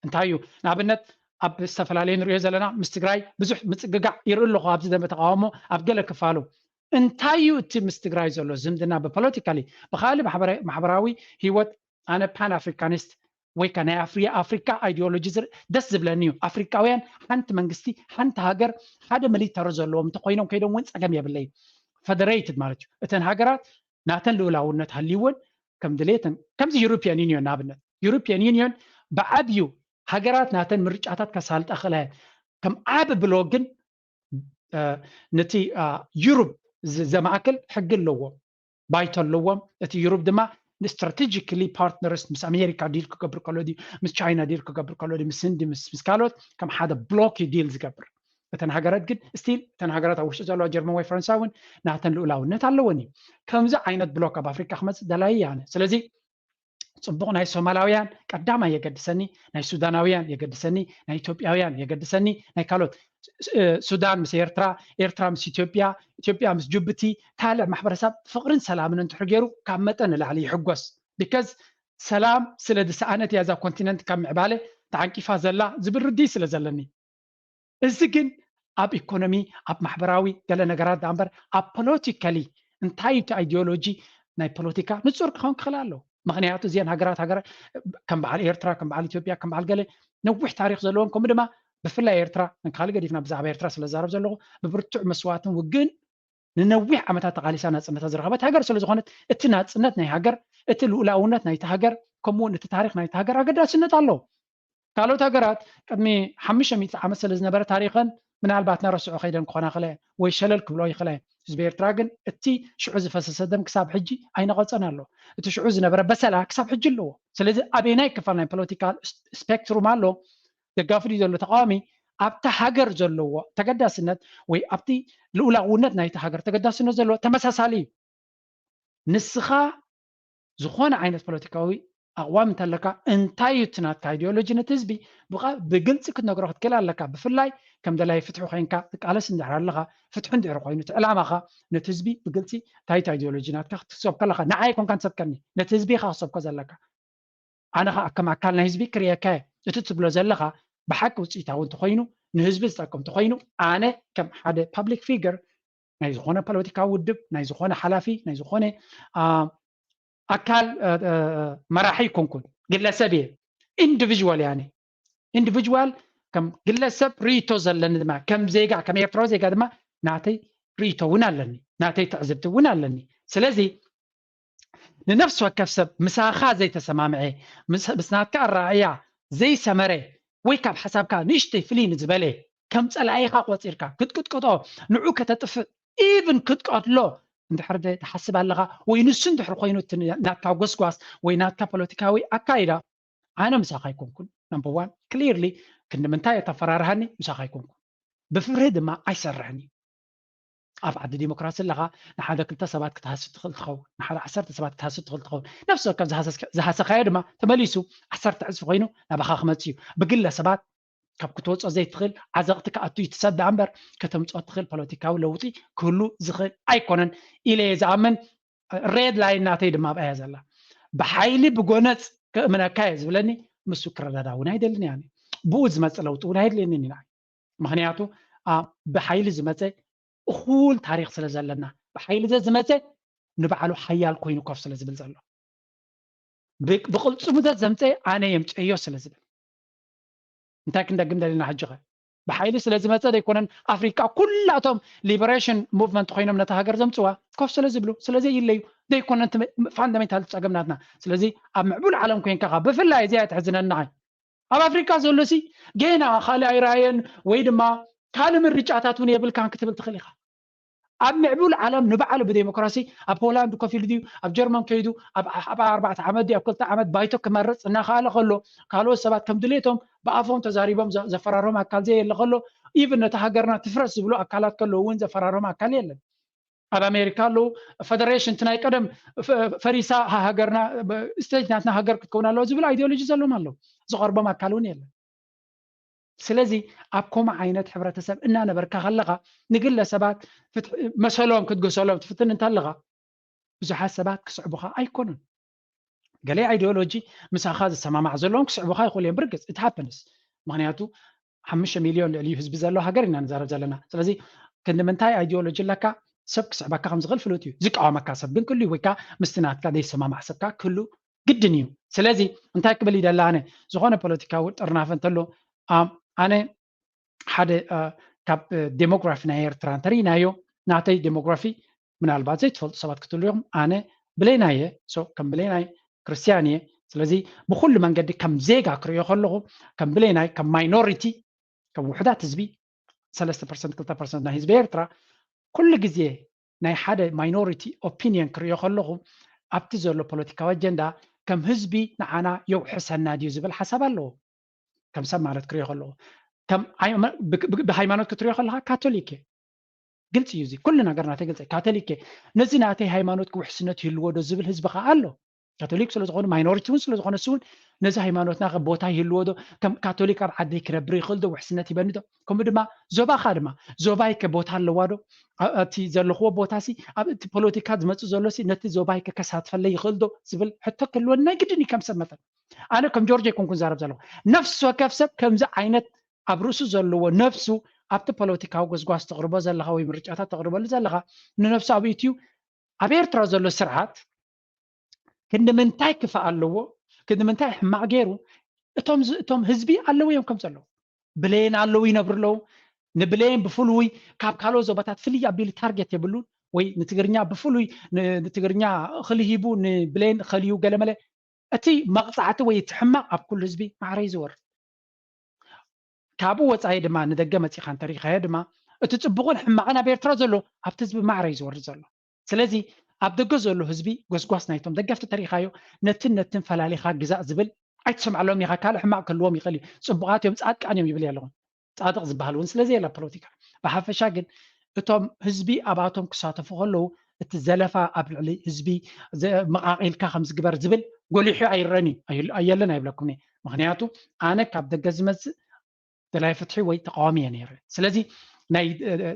እንታይ እዩ? ንኣብነት ኣብ ዝተፈላለየ ንሪኦ ዘለና ምስ ትግራይ ብዙሕ ምጽግጋዕ ይርኢ ኣለኹ። ኣብዚ ደንበ ተቃውሞ ኣብ ገለ ክፋሉ እንታይ እዩ እቲ ምስ ትግራይ ዘሎ ዝምድና ብፖለቲካሊ ብካልእ ማሕበራዊ ህይወት? ኣነ ፓን ኣፍሪካኒስት ወይ ከ ናይ ኣፍሪ ኣፍሪካ ኣይዲዮሎጂ ዝር- ደስ ዝብለኒ እዩ። ኣፍሪካውያን ሓንቲ መንግስቲ ሓንቲ ሃገር ሓደ ሚሊተሪ ዘለዎም እንተኮይኖም ከይዶም እውን ጸገም የብለይ። ፈደሬትድ ማለት እዩ። እተን ሃገራት ናተን ልኡላውነት ሃልይወን ከም ድሌተን ከምዚ ዩሮፒያን ዩኒዮን ንኣብነት ዩሮፒያን ዩኒዮን ብዓብዩ ሃገራት ናተን ምርጫታት ከሳልጣ ክእላ እየን። ከም ዓቢ ብሎክ ግን ነቲ ዩሩብ ዘማእክል ሕጊ ኣለዎም፣ ባይቶ ኣለዎም። እቲ ዩሩብ ድማ ንስትራቴጂካሊ ፓርትነርስ ምስ ኣሜሪካ ዲል ክገብር ከሎ ድዩ፣ ምስ ቻይና ዲል ክገብር ከሎ ድዩ፣ ምስ ህንዲ ምስ ምስ ካልኦት ከም ሓደ ብሎክ እዩ ዲል ዝገብር። እተን ሃገራት ግን ስቲል እተን ሃገራት ኣብ ውሽጢ ዘለዋ ጀርመን ወይ ፈረንሳ እውን ናተን ልኡላውነት ኣለወን እዩ። ከምዚ ዓይነት ብሎክ ኣብ ኣፍሪካ ክመፅእ ደላይ ኣነ። ስለዚ ፅቡቕ ናይ ሶማላውያን ቀዳማይ የገድሰኒ፣ ናይ ሱዳናውያን የገድሰኒ፣ ናይ ኢትዮጵያውያን የገድሰኒ፣ ናይ ካልኦት ሱዳን ምስ ኤርትራ፣ ኤርትራ ምስ ኢትዮጵያ፣ ኢትዮጵያ ምስ ጅቡቲ፣ ካልእ ማሕበረሰብ ፍቕርን ሰላምን እንድሕር ገይሩ ካብ መጠን ንላዕሊ ይሕጎስ። ቢካዝ ሰላም ስለ ዝሰኣነት እያ እዛ ኮንቲነንት ካብ ምዕባለ ተዓንቂፋ ዘላ ዝብል ርድኢት ስለ ዘለኒ። እዚ ግን ኣብ ኢኮኖሚ ኣብ ማሕበራዊ ገለ ነገራት ዳ እምበር ኣብ ፖለቲካሊ እንታይ እቲ ኣይዲዮሎጂ ናይ ፖለቲካ ንፁር ክኸውን ክኽእል ኣለዎ። ምክንያቱ እዚአን ሃገራት ሃገራት ከም በዓል ኤርትራ ከም በዓል ኢትዮጵያ ከም በዓል ገለ ነዊሕ ታሪክ ዘለዎም ከምኡ ድማ ብፍላይ ኤርትራ ንካልእ ገዲፍና ብዛዕባ ኤርትራ ስለዛረብ ዘለኹ ብብርቱዕ መስዋእትን ውግእን ንነዊሕ ዓመታት ተቃሊሳ ናፅነታ ዝረኸበት ሃገር ስለዝኾነት እቲ ናፅነት ናይ ሃገር እቲ ልኡላውነት ናይቲ ሃገር ከምኡውን እቲ ታሪክ ናይቲ ሃገር ኣገዳስነት ኣለዎ። ካልኦት ሃገራት ቅድሚ ሓሙሽተ ሚእቲ ዓመት ስለ ዝነበረ ታሪኸን ምናልባት ነረስዖ ከይደን ክኾና ክለ ወይ ሸለል ክብሎ ይኽለ። ህዝቢ ኤርትራ ግን እቲ ሽዑ ዝፈሰሰ ደም ክሳብ ሕጂ ኣይነቐጸን ኣሎ። እቲ ሽዑ ዝነበረ በሰላ ክሳብ ሕጂ ኣለዎ። ስለዚ ኣበየናይ ክፋል ናይ ፖለቲካል ስፔክትሩም ኣሎ ደጋፊ ድዩ ዘሎ ተቃዋሚ ኣብቲ ሃገር ዘለዎ ተገዳስነት ወይ ኣብቲ ልኡላውነት ናይቲ ሃገር ተገዳስነት ዘለዎ ተመሳሳሊ እዩ። ንስኻ ዝኾነ ዓይነት ፖለቲካዊ ኣቕዋም እንተለካ እንታይ እዩ እቲ ናትካ ኣይዲዮሎጂ ነቲ ህዝቢ ብግልፂ ክትነግሮ ክትክእል ኣለካ። ብፍላይ ከም ደላይ ፍትሒ ኮይንካ ትቃለስ እንድሕር ኣለኻ ፍትሒ እንድሕር ኮይኑ እቲ ዕላማኻ ነቲ ህዝቢ ብግልፂ እንታይ እቲ ኣይዲዮሎጂ ናትካ ክትሰብኮ ኣለካ። ንዓይ ኮንካ ንሰብከኒ ነቲ ህዝቢ ኢኻ ክሰብኮ ዘለካ። ኣነ ከዓ ከም ኣካል ናይ ህዝቢ ክርእየካ እየ። እቲ ትብሎ ዘለኻ ብሓቂ ውፅኢታዊ እንተኮይኑ ንህዝቢ ዝጠቅም እንተኮይኑ ኣነ ከም ሓደ ፓብሊክ ፊገር ናይ ዝኾነ ፖለቲካዊ ውድብ ናይ ዝኾነ ሓላፊ ናይ ዝኾነ ኣካል መራሒ ይኮንኩን ግለሰብ እየ። ኢንዲቪዥዋል ያኒ ኢንዲቪዥዋል ከም ግለሰብ ርእይቶ ዘለኒ ድማ ከም ዜጋ ከም ኤርትራዊ ዜጋ ድማ ናተይ ርእይቶ እውን ኣለኒ፣ ናተይ ትዕዝብቲ እውን ኣለኒ። ስለዚ ንነፍሲ ወከፍ ሰብ ምሳኻ ዘይተሰማምዐ ምስ ናትካ ኣረኣእያ ዘይሰመረ ወይ ካብ ሓሳብካ ንእሽተይ ፍልይ ንዝበለ ከም ፀላኢኻ ቆፂርካ ክትቅጥቅጦ ንዑ ከተጥፍእ ኢቭን ክትቀትሎ እንድሕር ትሓስብ ኣለኻ ወይ ንሱ እንድሕር ኮይኑ ናትካ ጎስጓስ ወይ ናትካ ፖለቲካዊ ኣካይዳ ኣነ ምሳኻ ኣይኮንኩን። ነምበር ዋን ክሊርሊ ክንዲ ምንታይ እተፈራርሃኒ ምሳኻ ኣይኮንኩን። ብፍርሂ ድማ ኣይሰርሕን እዩ። ኣብ ዓዲ ዲሞክራሲ ኣለኻ ንሓደ ክልተ ሰባት ክትሃስብ ትኽእል ትኸውን፣ ንሓደ ዓሰርተ ሰባት ክትሃስብ ትኽእል ትኸውን። ነፍሲ ወከፍ ዝሃሰካዮ ድማ ተመሊሱ ዓሰርተ ዕፅፊ ኮይኑ ናባኻ ክመፅእ እዩ። ብግለ ሰባት ካብ ክትወፆ ዘይትኽእል ዓዘቕቲ ክኣቱ እዩ ትሰዳ እምበር ከተምፅኦ ትኽእል ፖለቲካዊ ለውጢ ክህሉ ዝኽእል ኣይኮነን ኢለ እየ ዝኣምን። ሬድ ላይን ናተይ ድማ ኣብኣያ ዘላ ብሓይሊ ብጎነፅ ክእምነካ እየ ዝብለኒ። ምስ ክረዳዳ እውን ኣይደልን እያ። ብኡ ዝመፅእ ለውጢ እውን ኣይድልየንን ኢና። ምክንያቱ ብሓይሊ ዝመፀ እኩል ታሪክ ስለ ዘለና ብሓይሊ ዘዝመፀ ንባዕሉ ሓያል ኮይኑ ኮፍ ስለ ዝብል ዘሎ ብቅልፅሙ ዘዘምፀ ኣነ የምፀዮ ስለ ዝብል እንታይ ክንደግም ደሊና ሕጂ ኸ ብሓይሊ ስለ ዝመፀ ዘይኮነን ኣፍሪካ ኩላቶም ሊበሬሽን ሙቭመንት ኮይኖም ነታ ሃገር ዘምፅዋ ኮፍ ስለ ዝብሉ ስለዘይለዩ ዘይኮነን ፋንዳሜንታል ፀገም ናትና። ስለዚ ኣብ ምዕቡል ዓለም ኮይንካ ብፍላይ እዚኣ ትሕዝነና ኣብ ኣፍሪካ ዘሎ ሲ ጌና ካልእ ኣይረኣየን ወይ ድማ ካልእ ምርጫታት እውን የብልካን ክትብል ትኽእል ኢኻ። ኣብ ምዕቡል ዓለም ንባዕሉ ብዴሞክራሲ ኣብ ሆላንድ ኮፍ ኢሉ ድዩ ኣብ ጀርመን ከይዱ ኣብ ኣርባዕተ ዓመት ድዩ ኣብ ክልተ ዓመት ባይቶ ክመርፅ እናኸኣለ ከሎ ካልኦት ሰባት ከም ድሌቶም ብኣፎም ተዛሪቦም ዘፈራሮም ኣካል ዘየለ ከሎ ኢቭን ነቲ ሃገርና ትፍረስ ዝብሉ ኣካላት ከለዉ እውን ዘፈራሮም ኣካል የለን። ኣብ ኣሜሪካ ኣለዉ። ፈደሬሽን እቲ ናይ ቀደም ፈሪሳ ሃገርና፣ ስቴት ናትና ሃገር ክትከውን ኣለዎ ዝብል ኣይዲዮሎጂ ዘለዎም ኣለዉ። ዝቐርቦም ኣካል እውን የለን። ስለዚ ኣብ ከምኡ ዓይነት ሕብረተሰብ እናነበርካ ከለኻ ንግለ ሰባት መሰሎም ክትግሰሎም ትፍትን እንተለኻ ብዙሓት ሰባት ክስዕቡኻ ኣይኮኑን። ገለ ኣይዲዮሎጂ ምሳኻ ዝሰማማዕ ዘለዎም ክስዕቡኻ ይኽእሉ እዮም። ብርግፅ it happens። ምክንያቱ ሓሙሽተ ሚሊዮን ልዕሊ ህዝቢ ዘለዎ ሃገር ኢና ንዛረብ ዘለና። ስለዚ ክንዲ ምንታይ ኣይዲዮሎጂ ኣለካ ሰብ ክስዕበካ ከም ዝኽእል ፍሉጥ እዩ። ዝቃወመካ ሰብ ግን ክህሉ ወይ ከዓ ምስቲ ናትካ ዘይሰማማዕ ሰብካ ክህሉ ግድን እዩ። ስለዚ እንታይ ክብል ይደላ ኣነ ዝኾነ ፖለቲካዊ ጥርናፈ እንተሎ ኣነ ሓደ ካብ ዴሞግራፊ ናይ ኤርትራ እንተርኢናዮ ናተይ ዴሞግራፊ ምናልባት ዘይትፈልጡ ሰባት ክትህሉ ኢኹም። ኣነ ብሌናየ ከም ብሌናይ ክርስትያን እየ። ስለዚ ብኩሉ መንገዲ ከም ዜጋ ክሪኦ ከለኹ ከም ብሌናይ ከም ማይኖሪቲ ከም ውሕዳት ህዝቢ ሰለስተ ፐርሰንት ክልተ ፐርሰንት ናይ ህዝቢ ኤርትራ ኩሉ ግዜ ናይ ሓደ ማይኖሪቲ ኦፒንየን ክሪኦ ከለኹ ኣብቲ ዘሎ ፖለቲካዊ ኣጀንዳ ከም ህዝቢ ንዓና የውሕሰና ድዩ ዝብል ሓሳብ ኣለዎ። ከም ሰብ ማለት ክሪኦ ከለኹ ብሃይማኖት ክትሪኦ ከለካ ካቶሊክ እየ። ግልፂ እዩ እዚ ኩሉ ነገር ናተይ ግልፂ ካቶሊክ እየ። ነዚ ናተይ ሃይማኖት ክውሕስነት ይህልዎ ዶ ዝብል ህዝቢ ከዓ ኣሎ። ካቶሊክ ስለዝኾኑ ማይኖሪቲ እውን ስለዝኾነ እሱ እውን ነዚ ሃይማኖትና ከ ቦታ ይህልዎ ዶ? ከም ካቶሊክ ኣብ ዓደይ ክነብር ይኽእል ዶ? ውሕስነት ይበኒ ዶ? ከምኡ ድማ ዞባኻ ድማ ዞባይ ከ ቦታ ኣለዋ ዶ? እቲ ዘለኽዎ ቦታ ሲ ኣብ እቲ ፖለቲካ ዝመፅእ ዘሎ ሲ ነቲ ዞባይ ከ ከሳትፈለይ ይኽእል ዶ ዝብል ሕቶ ክህልወኒ ናይ ግድን እዩ ከም ሰብ መጠን። ኣነ ከም ጆርጅ ኣይኮንኩን ዛረብ ዘለኹ። ነፍሲ ወከፍ ሰብ ከምዚ ዓይነት ኣብ ርእሱ ዘለዎ ነፍሱ ኣብቲ ፖለቲካዊ ጎስጓስ ተቕርቦ ዘለኻ ወይ ምርጫታት ተቕርበሉ ዘለኻ ንነፍሱ ኣብ ኢትዩ ኣብ ኤርትራ ዘሎ ስርዓት ክንዲ ምንታይ ክፋእ ኣለዎ፣ ክንዲ ምንታይ ሕማቕ ገይሩ እቶም እቶም ህዝቢ ኣለዉ እዮም ከም ዘለዉ ብሌን ኣለዉ ይነብሩ ኣለዉ። ንብሌን ብፍሉይ ካብ ካልኦት ዞባታት ፍልይ ኣቢሉ ታርጌት የብሉን ወይ ንትግርኛ ብፍሉይ ንትግርኛ እኽሊ ሂቡ ንብሌን ኸልዩ ገለመለ እቲ መቕፃዕቲ ወይ እቲ ሕማቕ ኣብ ኩሉ ህዝቢ ማዕረ እዩ ዝወርድ። ካብኡ ወፃኢ ድማ ንደገ መፂኻ እንተሪኢኻዮ ድማ እቲ ፅቡቕን ሕማቕን ኣብ ኤርትራ ዘሎ ኣብቲ ህዝቢ ማዕረ እዩ ዝወርድ ዘሎ። ስለዚ ኣብ ደገ ዘሎ ህዝቢ ጎስጓስ ናይቶም ደገፍቲ ተሪኢኻዮ ነትን ነትን ፈላሊኻ ግዛእ ዝብል ኣይትሰምዓሎም ኢኻ። ካልእ ሕማቕ ክህልዎም ይኽእል እዩ። ፅቡቓት እዮም፣ ፃድቃን እዮም ይብል ኣለኹም። ፃድቕ ዝበሃል እውን ስለዚ የለ ፖለቲካ። ብሓፈሻ ግን እቶም ህዝቢ ኣብኣቶም ክሳተፉ ከለዉ እቲ ዘለፋ ኣብ ልዕሊ ህዝቢ መቓቒልካ ከም ዝግበር ዝብል ጎሊሑ ኣይረን እዩ ኣየለን ኣይብለኩም። ምክንያቱ ኣነ ካብ ደገ ዝመፅእ ደላይ ፍትሒ ወይ ተቃዋሚ እየ ነይረ። ስለዚ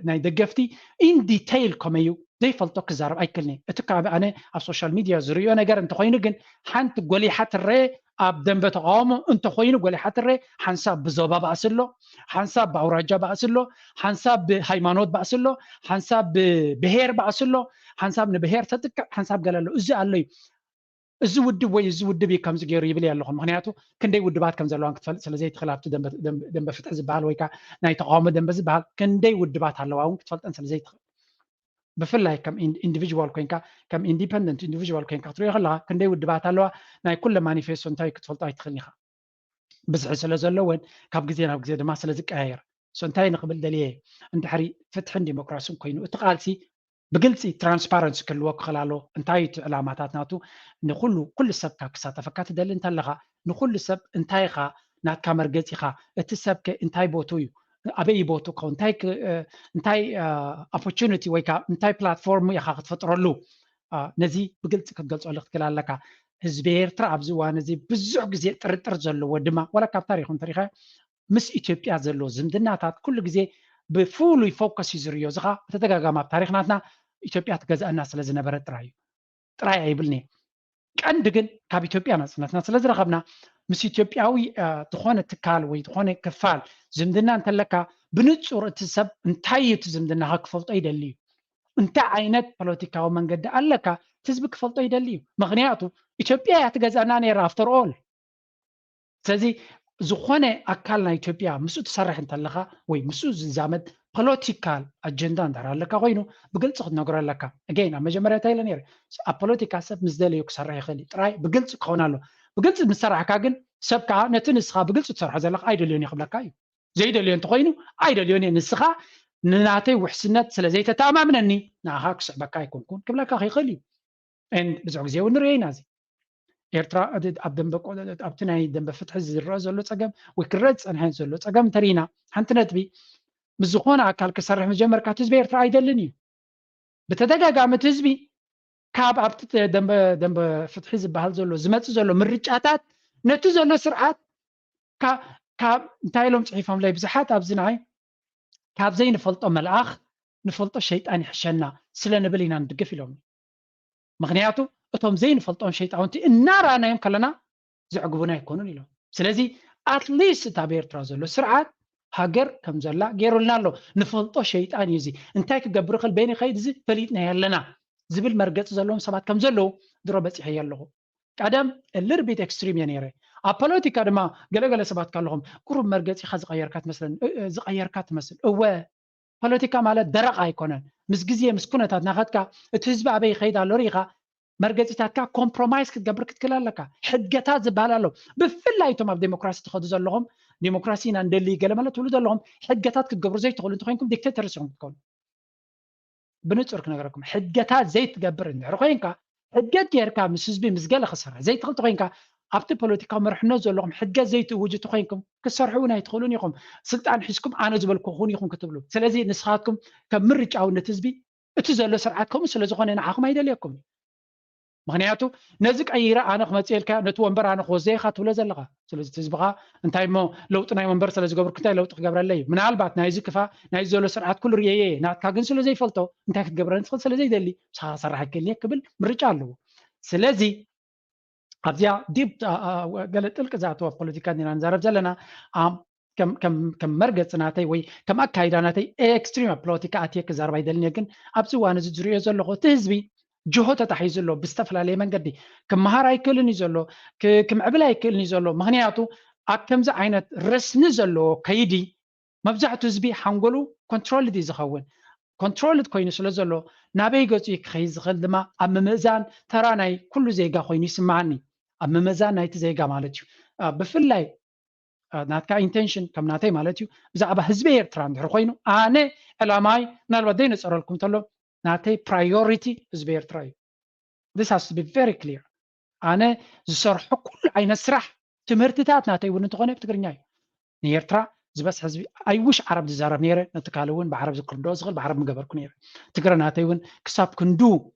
ናይ ደገፍቲ ኢን ዲቴይል ከመዩ ዘይፈልጦ ክዛረብ ኣይክልኒ። እቲ ካብ ኣነ ኣብ ሶሻል ሚድያ ዝርእዮ ነገር እንተኮይኑ ግን ሓንቲ ጎሊሓ ትረየ ኣብ ደንበ ተቃውሞ እንተኮይኑ ጎሊሓ ትረየ ሓንሳብ ብዞባ ባእሲ ኣሎ፣ ሓንሳብ ብኣውራጃ ባእሲ ኣሎ፣ ሓንሳብ ብሃይማኖት ባእሲ ኣሎ፣ ሓንሳብ ብብሄር ባእሲ ኣሎ፣ ሓንሳብ ንብሄር ተጥቅዕ ሓንሳብ ገለ ኣሎ። እዚ ኣሎ እዩ። እዚ ውድብ ወይ እዚ ውድብ እዩ ከምዚ ገይሩ ይብል እየ ኣለኹ። ምክንያቱ ክንደይ ውድባት ከም ዘለዋን ክትፈልጥ ስለዘይትኽእል ኣብቲ ደንበ ፍትሒ ዝበሃል ወይ ከዓ ናይ ተቃውሞ ደንበ ዝበሃል ክንደይ ውድባት ኣለዋ እውን ክትፈልጠን ስለዘይትኽእል ብፍላይ ከም ኢንዲቪጅዋል ኮይንካ ከም ኢንዲፐንደንት ኢንዲቪጅዋል ኮይንካ ክትሪኦ ከለካ ክንደይ ውድባት ኣለዋ ናይ ኩለ ማኒፌስቶ እንታይ ክትፈልጦ ኣይትኽእልን ኢኻ። ብዝሒ ስለ ዘለወን ካብ ግዜ ናብ ግዜ ድማ ስለ ዝቀያየር so እንታይ ንክብል ደልየ እንድሕሪ ፍትሕን ዲሞክራስን ኮይኑ እቲ ቃልሲ ብግልፂ ትራንስፓረንሲ ክህልዎ ክኽእል ኣለዎ። እንታይ እቲ ዕላማታት ናቱ ንኩሉ ኩሉ ሰብ ካብ ክሳተፈካ ትደሊ እንተለካ ንኩሉ ሰብ እንታይ ኢኻ ናትካ መርገፂ ኢኻ እቲ ሰብከ እንታይ ቦቱ እዩ ኣበይ ቦቱ ከ እንታይ እንታይ ኦፖርቹኒቲ ወይ ከዓ እንታይ ፕላትፎርም ኢኻ ክትፈጥረሉ ነዚ ብግልፂ ክትገልፀሉ ክትክእል ኣለካ። ህዝቢ ኤርትራ ኣብዚ እዋን እዚ ብዙሕ ግዜ ጥርጥር ዘለዎ ድማ ዋላ ካብ ታሪኹ እንተሪኻ ምስ ኢትዮጵያ ዘሎ ዝምድናታት ኩሉ ግዜ ብፍሉይ ፎከስ እዩ ዝርዮ። እዚ ከዓ ብተደጋጋሚ ኣብ ታሪክ ናትና ኢትዮጵያ ትገዝአና ስለ ዝነበረ ጥራይ እዩ ጥራይ ኣይብልኒ። ቀንዲ ግን ካብ ኢትዮጵያ ናፅነትና ስለ ዝረኸብና ምስ ኢትዮጵያዊ ዝኾነ ትካል ወይ ዝኾነ ክፋል ዝምድና እንተለካ ብንፁር እቲ ሰብ እንታይ እዩ እቲ ዝምድናኻ ክፈልጦ ይደሊ እዩ። እንታይ ዓይነት ፖለቲካዊ መንገዲ ኣለካ እቲ ህዝቢ ክፈልጦ ይደሊ እዩ። ምክንያቱ ኢትዮጵያ እያ ትገዝአና ነይራ ኣፍተር ኦል። ስለዚ ዝኾነ ኣካል ናይ ኢትዮጵያ ምስኡ ትሰርሕ እንተለካ ወይ ምስኡ ዝዛመድ ፖለቲካል ኣጀንዳ እንድሕር ኣለካ ኮይኑ ብግልፂ ክትነግሮ ኣለካ። ኣገይን ኣብ መጀመርያ እንታይ ኢለ ነይረ ኣብ ፖለቲካ ሰብ ምስ ደለዩ ክሰርሕ ይኽእል እዩ ጥራይ ብግልፂ ክኸውን ኣሎ። ብግልፂ ምስ ሰራሕካ ግን ሰብ ከዓ ነቲ ንስኻ ብግልፂ ትሰርሖ ዘለካ ኣይደልዮን እዩ ክብለካ እዩ። ዘይደልዮ እንተኮይኑ ኣይደልዮን እየ ንስኻ ንናተይ ውሕስነት ስለ ዘይተተኣማምነኒ ንኣኻ ክስዕበካ ኣይኮንኩን ክብለካ ይኽእል እዩ። ብዙሕ ግዜ እውን ንሪኦ ኢና እዚ ኤርትራ ኣብ ደንበ ኣብቲ ናይ ደንበ ፍትሒ ዝረአ ዘሎ ፀገም ወይ ክረአ ዝፀንሐ ዘሎ ፀገም እንተሪኢና ሓንቲ ነጥቢ ምስ ዝኾነ ኣካል ክሰርሕ መጀመርካ እቲ ህዝቢ ኤርትራ ኣይደልን እዩ። ብተደጋጋሚ እቲ ህዝቢ ካብ ኣብቲ ደንበ ፍትሒ ዝበሃል ዘሎ ዝመፅእ ዘሎ ምርጫታት ነቲ ዘሎ ስርዓት ካብ እንታይ ኢሎም ፅሒፎምለይ ብዙሓት ኣብዚ ንዓይ ካብ ዘይንፈልጦ መልኣኽ ንፈልጦ ሸይጣን ይሕሸና ስለ ንብል ኢና ንድግፍ ኢሎም። ምኽንያቱ እቶም ዘይንፈልጦም ሸይጣውንቲ እናረኣናዮም ከለና ዘዕግቡና ኣይኮኑን ኢሎም። ስለዚ ኣትሊስት እታ ኣብ ኤርትራ ዘሎ ስርዓት ሃገር ከም ዘላ ገይሩልና ኣሎ። ንፈልጦ ሸይጣን እዩ እዚ። እንታይ ክገብር ይኽእል በይኑ ይኸይድ እዚ ፈሊጥናዮ ኣለና ዝብል መርገፂ ዘለዎም ሰባት ከም ዘለዉ ድሮ በፂሐዮ ኣለኹ። ቀደም ልርቢት ኤክስትሪም እየ ነይረ። ኣብ ፖለቲካ ድማ ገለገለ ሰባት ካለኹም ቁሩብ መርገፂኻ ዝቀየርካ ትመስለኒ ዝቀየርካ ትመስል። እወ ፖለቲካ ማለት ደረቕ ኣይኮነን። ምስ ግዜ ምስ ኩነታት ናኸትካ እቲ ህዝቢ ኣበይ ይኸይድ ኣሎ ርኢኻ መርገፂታትካ ኮምፕሮማይዝ ክትገብር ክትክእል ኣለካ። ሕገታት ዝበሃል ኣሎ። ብፍላይ እቶም ኣብ ዴሞክራሲ ትኸዱ ዘለኹም ዴሞክራሲ ኢና ንደሊ ገለ ማለት ትብሉ ዘለኹም ሕገታት ክትገብሩ ዘይትኽእሉ እንተኮይንኩም ዲክቴተርስ ኢኹም ክትኮኑ። ብንፁር ክነገረኩም ሕገታት ዘይትገብር እንድሕር ኮይንካ ሕገት ጌርካ ምስ ህዝቢ ምስ ገለ ክሰርሕ ዘይትኽእል ተኮይንካ ኣብቲ ፖለቲካዊ መርሕነት ዘለኹም ሕገት ዘይትእውጁ ተኮይንኩም ክትሰርሑ እውን ኣይትኽእሉን ኢኹም። ስልጣን ሒዝኩም ኣነ ዝበልኩ ኩን ኢኹም ክትብሉ። ስለዚ ንስኻትኩም ከም ምርጫ እውን ነቲ ህዝቢ እቲ ዘሎ ስርዓት ከምኡ ስለ ዝኾነ ንዓኹም ኣይደልየኩም። ምኽንያቱ ነዚ ቀይረ ኣነ ክመፅእ ኢልካ ነቲ ወንበር ኣነ ክወስደ ኢኻ ትብሎ ዘለኻ። ስለዚ እቲ ህዝቢ ኸዓ እንታይ እሞ ለውጢ ናይ ወንበር ስለ ዝገብርኩ እንታይ ለውጢ ክገብረለይ እዩ? ምናልባት ናይዚ ክፋ ናይዚ ዘሎ ስርዓት ኩሉ ርእየየ ናትካ ግን ስለ ዘይፈልጦ እንታይ ክትገብረኒ ትኽእል ስለ ዘይደሊ ምሳኻ ክሰርሕ ኣይክእልን እየ ክብል ምርጫ ኣለዎ። ስለዚ ኣብዚኣ ዲፕ ገለ ጥልቂ ዝኣተወ ፖለቲካ እንዲና ንዛረብ ዘለና። ከም መርገፂ ናተይ ወይ ከም ኣካይዳ ናተይ ኤክስትሪም ኣብ ፖለቲካ ኣትየ ክዛረብ ኣይደልን እየ። ግን ኣብዚ እዋን እዚ ዝሪኦ ዘለኹ እቲ ህዝቢ ጅሆ ተታሒዙ ኣሎ። ብዝተፈላለየ መንገዲ ክመሃር ኣይክእልን እዩ ዘሎ፣ ክምዕብል ኣይክእልን እዩ ዘሎ። ምኽንያቱ ኣብ ከምዚ ዓይነት ረስኒ ዘለዎ ከይዲ መብዛሕቱ ህዝቢ ሓንጎሉ ኮንትሮልድ እዩ ዝኸውን። ኮንትሮልድ ኮይኑ ስለ ዘሎ ናበይ ገፁ ክኸይድ ዝኽእል ድማ ኣብ ምምእዛን ተራ ናይ ኩሉ ዜጋ ኮይኑ ይስምዓኒ። ኣብ ምምእዛን ናይቲ ዜጋ ማለት እዩ። ብፍላይ ናትካ ኢንቴንሽን ከም ናተይ ማለት እዩ ብዛዕባ ህዝቢ ኤርትራ እንድሕር ኮይኑ ኣነ ዕላማይ ምናልባት ዘይነፀረልኩም እንተሎ ናተይ ፕራዮሪቲ ህዝቢ ኤርትራ እዩ። This has to be very clear። ኣነ ዝሰርሖ ኩሉ ዓይነት ስራሕ ትምህርትታት ናተይ እውን እንተኾነ ብትግርኛ እዩ። ንኤርትራ ዝበዝሕ ህዝቢ ኣይውሽ ዓረብ ዝዛረብ ነይረ ነቲ ካልእ እውን ብዓረብ ዝክርድኦ ዝኽእል ብዓረብ ምገበርኩ ነይረ። ትግረ ናተይ እውን ክሳብ ክንዱ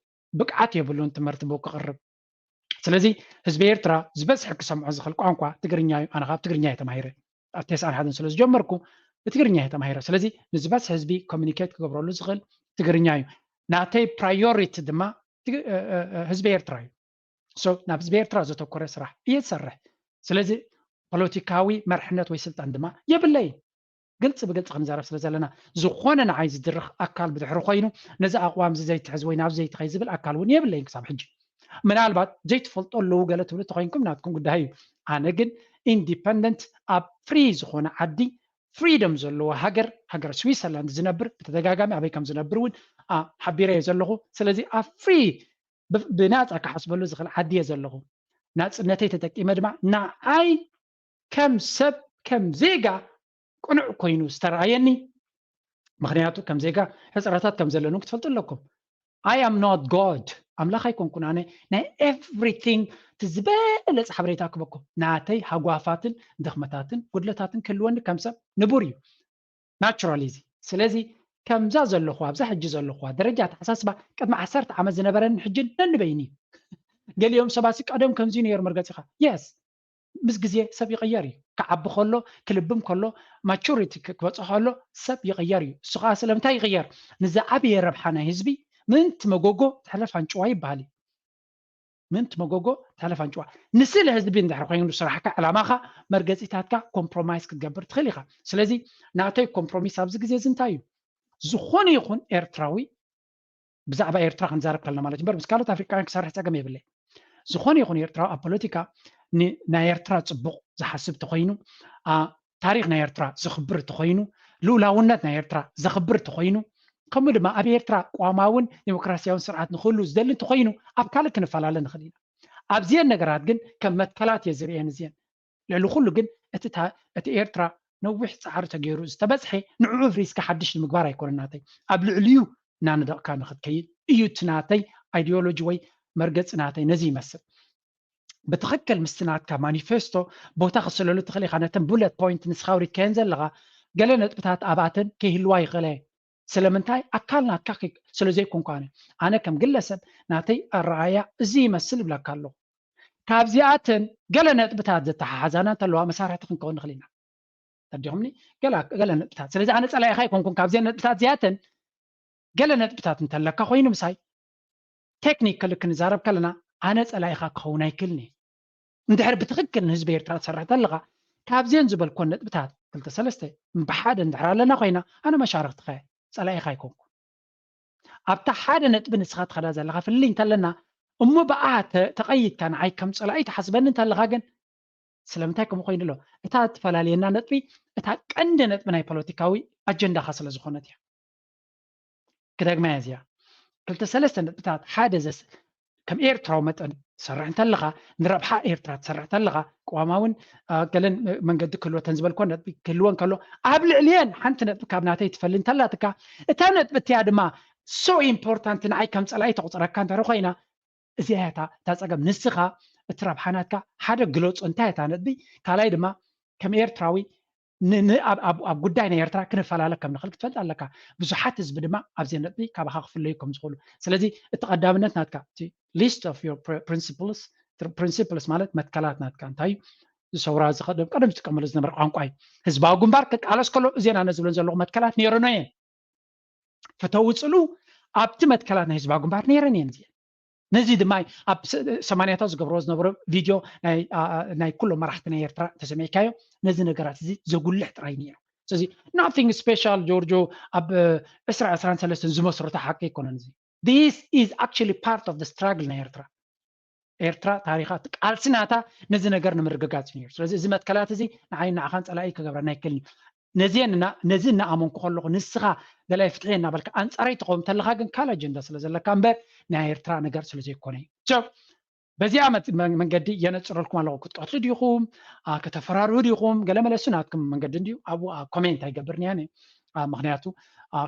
ብቅዓት የብሉን ትምህርቲ ብኡ ክቕርብ። ስለዚ ህዝቢ ኤርትራ ዝበዝሕ ክሰምዖ ዝኽእል ቋንቋ ትግርኛ እዩ። ኣነ ካብ ትግርኛ እየ ተማሂረ ኣብ ተስዓን ሓደን ስለ ዝጀመርኩ ብትግርኛ እየ ተማሂረ። ስለዚ ንዝበዝሕ ህዝቢ ኮሚኒኬት ክገብረሉ ዝኽእል ትግርኛ እዩ። ናተይ ፕራዮሪቲ ድማ ህዝቢ ኤርትራ እዩ። ናብ ህዝቢ ኤርትራ ዘተኮረ ስራሕ እየ ዝሰርሕ። ስለዚ ፖለቲካዊ መርሕነት ወይ ስልጣን ድማ የብለይ። ግልፂ ብግልፂ ክንዛረብ ስለ ዘለና ዝኾነ ንዓይ ዝድርኽ ኣካል ብድሕሪ ኮይኑ ነዚ ኣቕዋም እዚ ዘይትሕዝ ወይ ናብ ዘይትኸይ ዝብል ኣካል እውን የብለይን ክሳብ ሕጂ። ምናልባት ዘይትፈልጦ ኣለዉ ገለ ትብሉ ተኮይንኩም ናትኩም ጉዳይ እዩ። ኣነ ግን ኢንዲፐንደንት ኣብ ፍሪ ዝኾነ ዓዲ ፍሪደም ዘለዎ ሃገር ሃገር ስዊሰርላንድ ዝነብር ብተደጋጋሚ ኣበይ ከም ዝነብር እውን ሓቢረ እየ ዘለኹ። ስለዚ ኣብ ፍሪ ብናፃ ክሓስበሉ ዝኽእል ዓዲ እየ ዘለኹ። ናፅነተይ ተጠቂመ ድማ ንዓይ ከም ሰብ ከም ዜጋ ቅኑዕ ኮይኑ ዝተረኣየኒ። ምኽንያቱ ከም ዜጋ ሕፅረታት ከም ዘለኑ ክትፈልጡ ኣለኩም። I am not God። ኣምላኽ ኣይኮንኩን ኣነ ናይ ኤቭሪቲንግ እቲ ዝበለፀ ሓበሬታ ክበኩም ናተይ ሃጓፋትን ድኽመታትን ጉድለታትን ክህልወኒ ከም ሰብ ንቡር እዩ ናቹራሊ እዚ። ስለዚ ከምዛ ዘለኹዋ ኣብዛ ሕጂ ዘለኹዋ ደረጃ ኣተሓሳስባ ቅድሚ ዓሰርተ ዓመት ዝነበረኒ ሕጂ ነንበይኒ እዩ። ገሊኦም ሰባት ቀደም ከምዚ ነይሩ መርገፂኻ የስ ምስ ግዜ ሰብ ይቕየር እዩ። ክዓቢ ከሎ ክልብም ከሎ ማቹሪቲ ክበፅሖ ከሎ ሰብ ይቕየር እዩ። እሱ ከዓ ስለምንታይ ይቕየር? ንዝዓበየ ረብሓ ናይ ህዝቢ ምእንቲ መጎጎ ተሕለፍ ኣንጭዋ ይበሃል እዩ። ምእንቲ መጎጎ ተሕለፍ ኣንጭዋ። ንስለ ህዝቢ እንድሕር ኮይኑ ስራሕካ ዕላማኻ መርገፂታትካ ኮምፕሮማይዝ ክትገብር ትኽእል ኢኻ። ስለዚ ናተይ ኮምፕሮሚስ ኣብዚ ግዜ እዚ እንታይ እዩ? ዝኾነ ይኹን ኤርትራዊ ብዛዕባ ኤርትራ ክንዛረብ ከለና ማለት እምበር ምስ ካልኦት ኣፍሪቃውያን ክሰርሕ ፀገም የብለይ። ዝኾነ ይኹን ኤርትራዊ ኣብ ፖለቲካ ናይ ኤርትራ ፅቡቕ ዝሓስብ ተኮይኑ ታሪክ ናይ ኤርትራ ዘኽብር ተኮይኑ ልኡላውነት ናይ ኤርትራ ዘኽብር ተኮይኑ ከምኡ ድማ ኣብ ኤርትራ ቋማውን ዴሞክራሲያውን ስርዓት ንክህሉ ዝደሊ እንተኮይኑ ኣብ ካልእ ክንፈላለ ንኽእል ኢና። ኣብዚአን ነገራት ግን ከም መትከላት እየ ዝርእየን እዚአን። ልዕሊ ኩሉ ግን እቲ ኤርትራ ነዊሕ ፃዕሪ ተገይሩ ዝተበፅሐ ንዕኡ ፍሪስካ ሓድሽ ንምግባር ኣይኮነን ናተይ ኣብ ልዕሊኡ እናነደቕካ ንክትከይድ እዩ እቲ ናተይ ኣይዲዮሎጂ ወይ መርገፂ ናተይ ነዚ ይመስል። ብትኽክል ምስቲ ናትካ ማኒፌስቶ ቦታ ክስለሉ ትኽእል ኢኻ። ነተን ቡለት ፖይንት ንስኻ ኣውሪድካየን ዘለኻ ገለ ነጥብታት ኣብኣተን ከይህልዋ ይኽእላ እየን። ስለምንታይ ኣካል ናትካ ከይ- ስለ ዘይኮንኩ ኣነ ኣነ ከም ግለሰብ ናተይ ኣረኣያ እዚ ይመስል ይብለካ ኣለኹ። ካብዚኣተን ገለ ነጥብታት ዘተሓሓዛና እንተለዋ መሳርሕቲ ክንከውን ንኽእል ኢና። ተዲኹምኒ? ገለ ገለ ነጥብታት ስለዚ ኣነ ጸላኢኻ ኣይኮንኩን። ካብዚአን ነጥብታት እዚኣተን ገለ ነጥብታት እንተለካ ኮይኑ ምሳይ ቴክኒክ ክልክ ንዛረብ ከለና ኣነ ጸላኢኻ ክኸውን ኣይክልኒ። እንድሕር ብትኽክል ንህዝቢ ኤርትራ ትሰርሕ ተለኻ ካብዚአን ዝበልኮን ነጥብታት ክልተ ሰለስተ ብሓደ እንድሕር ኣለና ኮይና ኣነ መሻርክትኻ እየ፣ ጸላኢኻ ኣይኮንኩ። ኣብታ ሓደ ነጥቢ ንስኻ ትኸዳ ዘለኻ ፍልልይ እንተለና እሞ ብኣ ተ- ተቐይድካ ንዓይ ከም ጸላኢ ትሓስበኒ እንተለኻ ግን ስለምንታይ ከምኡ ኮይኑ ኣሎ? እታ ትፈላልየና ነጥቢ እታ ቀንዲ ነጥቢ ናይ ፖለቲካዊ ኣጀንዳኻ ስለ ዝኾነት እያ። ክደግማ እያ እዚኣ። ክልተ ሰለስተ ነጥብታት ሓደ ዘስ ከም ኤርትራዊ መጠን ትሰርሕ እንተለኻ ንረብሓ ኤርትራ ትሰርሕ እንተለኻ ቅዋማውን ገለን መንገዲ ክህልወተን ዝበልኮ ነጥቢ ክህልወን ከሎ ኣብ ልዕሊየን ሓንቲ ነጥቢ ካብ ናተይ ትፈሊ እንተላትካ እታ ነጥቢ እቲያ ድማ so important ንዓይ ከም ጸላኢ ተቑጽረካ እንተ ኮይና እዚኣ እታ እታ ጸገም ንስኻ እቲ ረብሓ ናትካ ሓደ ግለጾ እንታይ እታ ነጥቢ ካልኣይ ድማ ከም ኤርትራዊ ኣብ ጉዳይ ናይ ኤርትራ ክንፈላለ ከም ንኽእል ክትፈልጥ ኣለካ። ብዙሓት ህዝቢ ድማ ኣብዚ ነጥቢ ካባኻ ክፍለዩ ከም ዝኽእሉ። ስለዚ እቲ ቀዳምነት ናትካ list of your principles principles ማለት መትከላት ናትካ እንታይ እዩ? ዝሰውራ ዝኸደም ቀደም ዝጥቀመሉ ዝነበረ ቋንቋ እዩ። ህዝባዊ ግንባር ክቃለስ ከሎ እዜና ነዝብለን ዘለኹ መትከላት ነይረኖ እየን። ፈተዊ ጽሉ ኣብቲ መትከላት ናይ ህዝባዊ ግንባር ነይረን እየን እዚአን። ነዚ ድማ ኣብ ሰማንያታት ዝገብርዎ ዝነበሩ ቪድዮ ናይ ኩሎም መራሕቲ ናይ ኤርትራ ተሰሚዕካዮ ነዚ ነገራት እዚ ዘጉልሕ ጥራይ ነይሩ። ስለዚ nothing special ጆርጆ ኣብ ዕስራ ዕስራን ሰለስተን ዝመስረቶ ሓቂ ኣይኮነን። እዚ this is actually part of the struggle ናይ ኤርትራ። ኤርትራ ታሪኻ ቃልሲ ናታ ነዚ ነገር ንምርግጋጽ ነይሩ። ስለዚ እዚ መትከላት እዚ ንዓይ ንዓኻን ጸላኢ ክገብረና ኣይክእልን እዩ። ነዚ እናኣመንኩ ከለኹ ንስኻ ደላይ ፍትሒ እናበልካ ኣንጻረይ ትኸውን ተለኻ ግን ካልእ ኣጀንዳ ስለ ዘለካ እምበር ናይ ኤርትራ ነገር ስለ ዘይኮነ እዩ። በዚኣ መንገዲ የነፅረልኩም ኣለኹ። ክትቀትሉ ዲኹም፣ ከተፈራርሁ ዲኹም፣ ገለመለ እሱ ናትኩም መንገዲ እንዲዩ። ኣብኡ ኮሜንት ኣይገብርን እያ። ምክንያቱ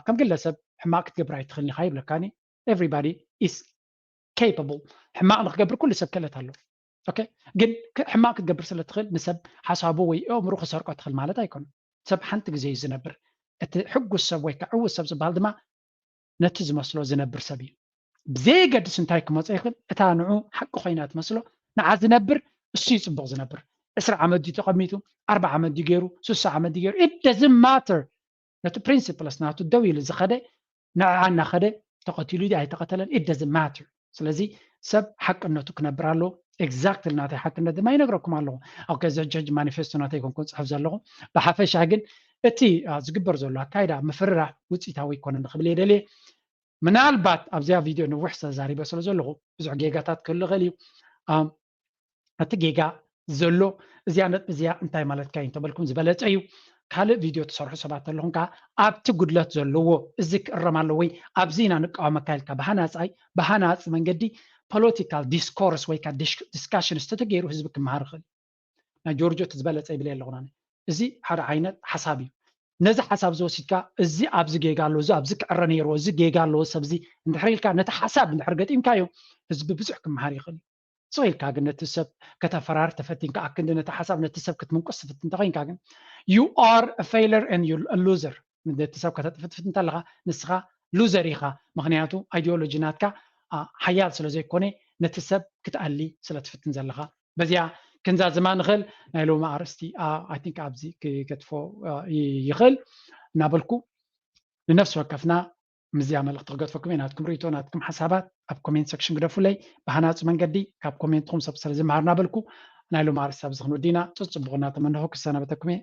ከም ግለሰብ ሕማቅ ክትገብር ኣይትኽእልን ኢኻ ይብለካኒ። Everybody is capable። ሕማቅ ንክገብር ኩሉ ሰብ ክእለት ኣለዎ። ግን ሕማቅ ክትገብር ስለ ትኽእል ንሰብ ሓሳቡ ወይ ኣእምሩ ክሰርቆ ትኽእል ማለት ኣይኮነን። ሰብ ሓንቲ ግዜ እዩ ዝነብር። እቲ ሕጉስ ሰብ ወይ ከዓ ዕዉት ሰብ ዝበሃል ድማ ነቲ ዝመስሎ ዝነብር ሰብ እዩ። ብዘየገድስ እንታይ ክመጾ ይኽእል፣ እታ ንዑ ሓቂ ኮይና ትመስሎ ንዓ ዝነብር እሱ እዩ ጽቡቕ ዝነብር። ዕስራ ዓመት ድዩ ተቐሚጡ፣ ኣርብዓ ዓመት ድዩ ገይሩ፣ ስሳ ዓመት ድዩ ገይሩ፣ it doesn't matter። ነቲ principles ናቱ ደው ኢሉ ዝኸደ ንዓ እናኸደ ተቐቲሉ ድዩ ኣይተቐተለን it doesn't matter። ስለዚ ሰብ ሓቅነቱ ክነብር ኣለዎ። Exactly ናተይ ሓቅነት ድማ ይነግረኩም ኣለኹ። ኣብ ከዚ ሕጂ ሕጂ ማኒፌስቶ ናተይ ኮንኩን ጽሕፍ ዘለኹ። ብሓፈሻ ግን እቲ ዝግበር ዘሎ ኣካይዳ ምፍርራህ ውፅኢታዊ ኣይኮነን ክብል እየ ደልየ። ምናልባት ኣብዚኣ ቪድዮ ነዊሕ ተዛሪበ ስለ ዘለኹ ብዙሕ ጌጋታት ክህሉ ይኽእል እዩ። እቲ ጌጋ ዘሎ እዚኣ ነጥቢ እዚኣ እንታይ ማለትካ እዩ እንተበልኩም ዝበለፀ እዩ። ካልእ ቪድዮ ትሰርሑ ሰባት ኣለኹም ከዓ ኣብቲ ጉድለት ዘለዎ እዚ ክእረም ኣለዎ ወይ ኣብዚ ኢና ንቃወመካ ኢልካ ብሃናፃይ ብሃናፂ መንገዲ political discourse ወይ ከዓ discussions ተተገይሩ ህዝቢ ክመሃር ይኽእል። ናይ ጆርጆ እቲ ዝበለፀ ይብል ኣለኹና። እዚ ሓደ ዓይነት ሓሳብ እዩ። ነዚ ሓሳብ ዝወሲድካ እዚ ኣብዚ ጌጋ ኣሎ፣ እዚ ኣብዚ ክዕረ ነይርዎ፣ እዚ ጌጋ ኣለዎ፣ ሰብዚ እንድሕር ኢልካ ነቲ ሓሳብ እንድሕር ገጢምካዮ ህዝቢ ብዙሕ ክመሃር ይኽእል እዩ። ስቕ ኢልካ ግን ነቲ ሰብ ከተፈራሪ ተፈቲንካ ኣክንዲ ነቲ ሓሳብ ነቲ ሰብ ክትምንቁስ ትፍትን እንተኮይንካ ግን you are a failure and you a loser። ነቲ ሰብ ከተጥፍትፍት እንተለካ ንስኻ ሉዘር ኢኻ። ምክንያቱ ኣይዲዮሎጂ ናትካ ሓያል ስለ ዘይኮነ ነቲ ሰብ ክትኣሊ ስለ ትፍትን ዘለካ በዚኣ ክንዛዝማ ንኽእል። ናይ ሎሚ ኣርእስቲ I think ኣብዚ ክገድፎ ይኽእል እናበልኩ ንነፍሲ ወከፍና ምስዚኣ መልእኽቲ ክገድፈኩም እየ። ናትኩም ርእይቶ ናትኩም ሓሳባት ኣብ ኮሜንት ሰክሽን ግደፉለይ። ብሃናፂ መንገዲ ካብ ኮሜንትኩም ሰብ ስለ ዝመሃር እናበልኩ ናይ ሎሚ ኣርእስቲ ኣብዚ ክንወዲ ኢና። ፅፅቡቕ እናተመነኹ ክሰናበተኩም እየ።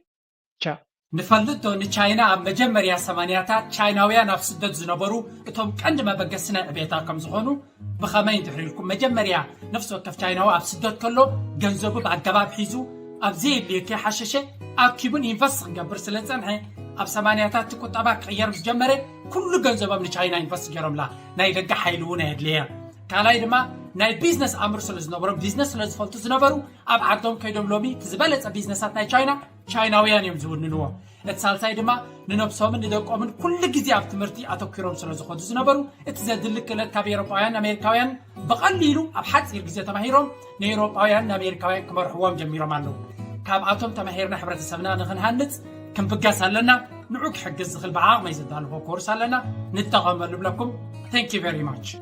ቻው። ንፈልጥ ዶ ንቻይና ኣብ መጀመርያ ሰማንያታት ቻይናውያን ኣብ ስደት ዝነበሩ እቶም ቀንዲ መበገሲ ናይ ዕቤታ ከም ዝኾኑ? ብኸመይ እንድሕር ኢልኩም መጀመርያ ነፍሲ ወከፍ ቻይናዊ ኣብ ስደት ከሎ ገንዘቡ ብኣገባብ ሒዙ ኣብ ዘየድልዮ ከይሓሸሸ ኣኪቡን ኢንቨስት ክገብር ስለ ዝጸንሐ ኣብ ሰማንያታት እቲ ቁጠባ ክቕየር ምስ ጀመረ ኩሉ ገንዘቦም ንቻይና ኢንቨስት ገይሮምላ። ናይ ደገ ሓይሊ እውን ኣየድለየ። ካልኣይ ድማ ናይ ቢዝነስ ኣምር ስለ ዝነበሮም ቢዝነስ ስለ ዝፈልጡ ዝነበሩ ኣብ ዓዶም ከይዶም ሎሚ እቲ ዝበለጸ ቢዝነሳት ናይ ቻይና ቻይናውያን እዮም ዝውንንዎ። እቲ ሳልሳይ ድማ ንነብሶምን ንደቆምን ኩሉ ግዜ ኣብ ትምህርቲ ኣተኲሮም ስለ ዝኾዱ ዝነበሩ እቲ ዘድሊ ክእለት ካብ ኤውሮጳውያን ኣሜሪካውያን ብቐሊሉ ኣብ ሓፂር ግዜ ተማሂሮም ንኤውሮጳውያን ንኣሜሪካውያን ክመርሕዎም ጀሚሮም ኣለዉ። ካብኣቶም ተማሂርና ሕብረተሰብና ንክንሃንፅ ክንብገስ ኣለና። ንዑ ክሕግዝ ዝኽእል ብዓቕመይ ዘዳለኹ ኮርስ ኣለና፣ ንጠቐመሉ ብለኩም። Thank you very much።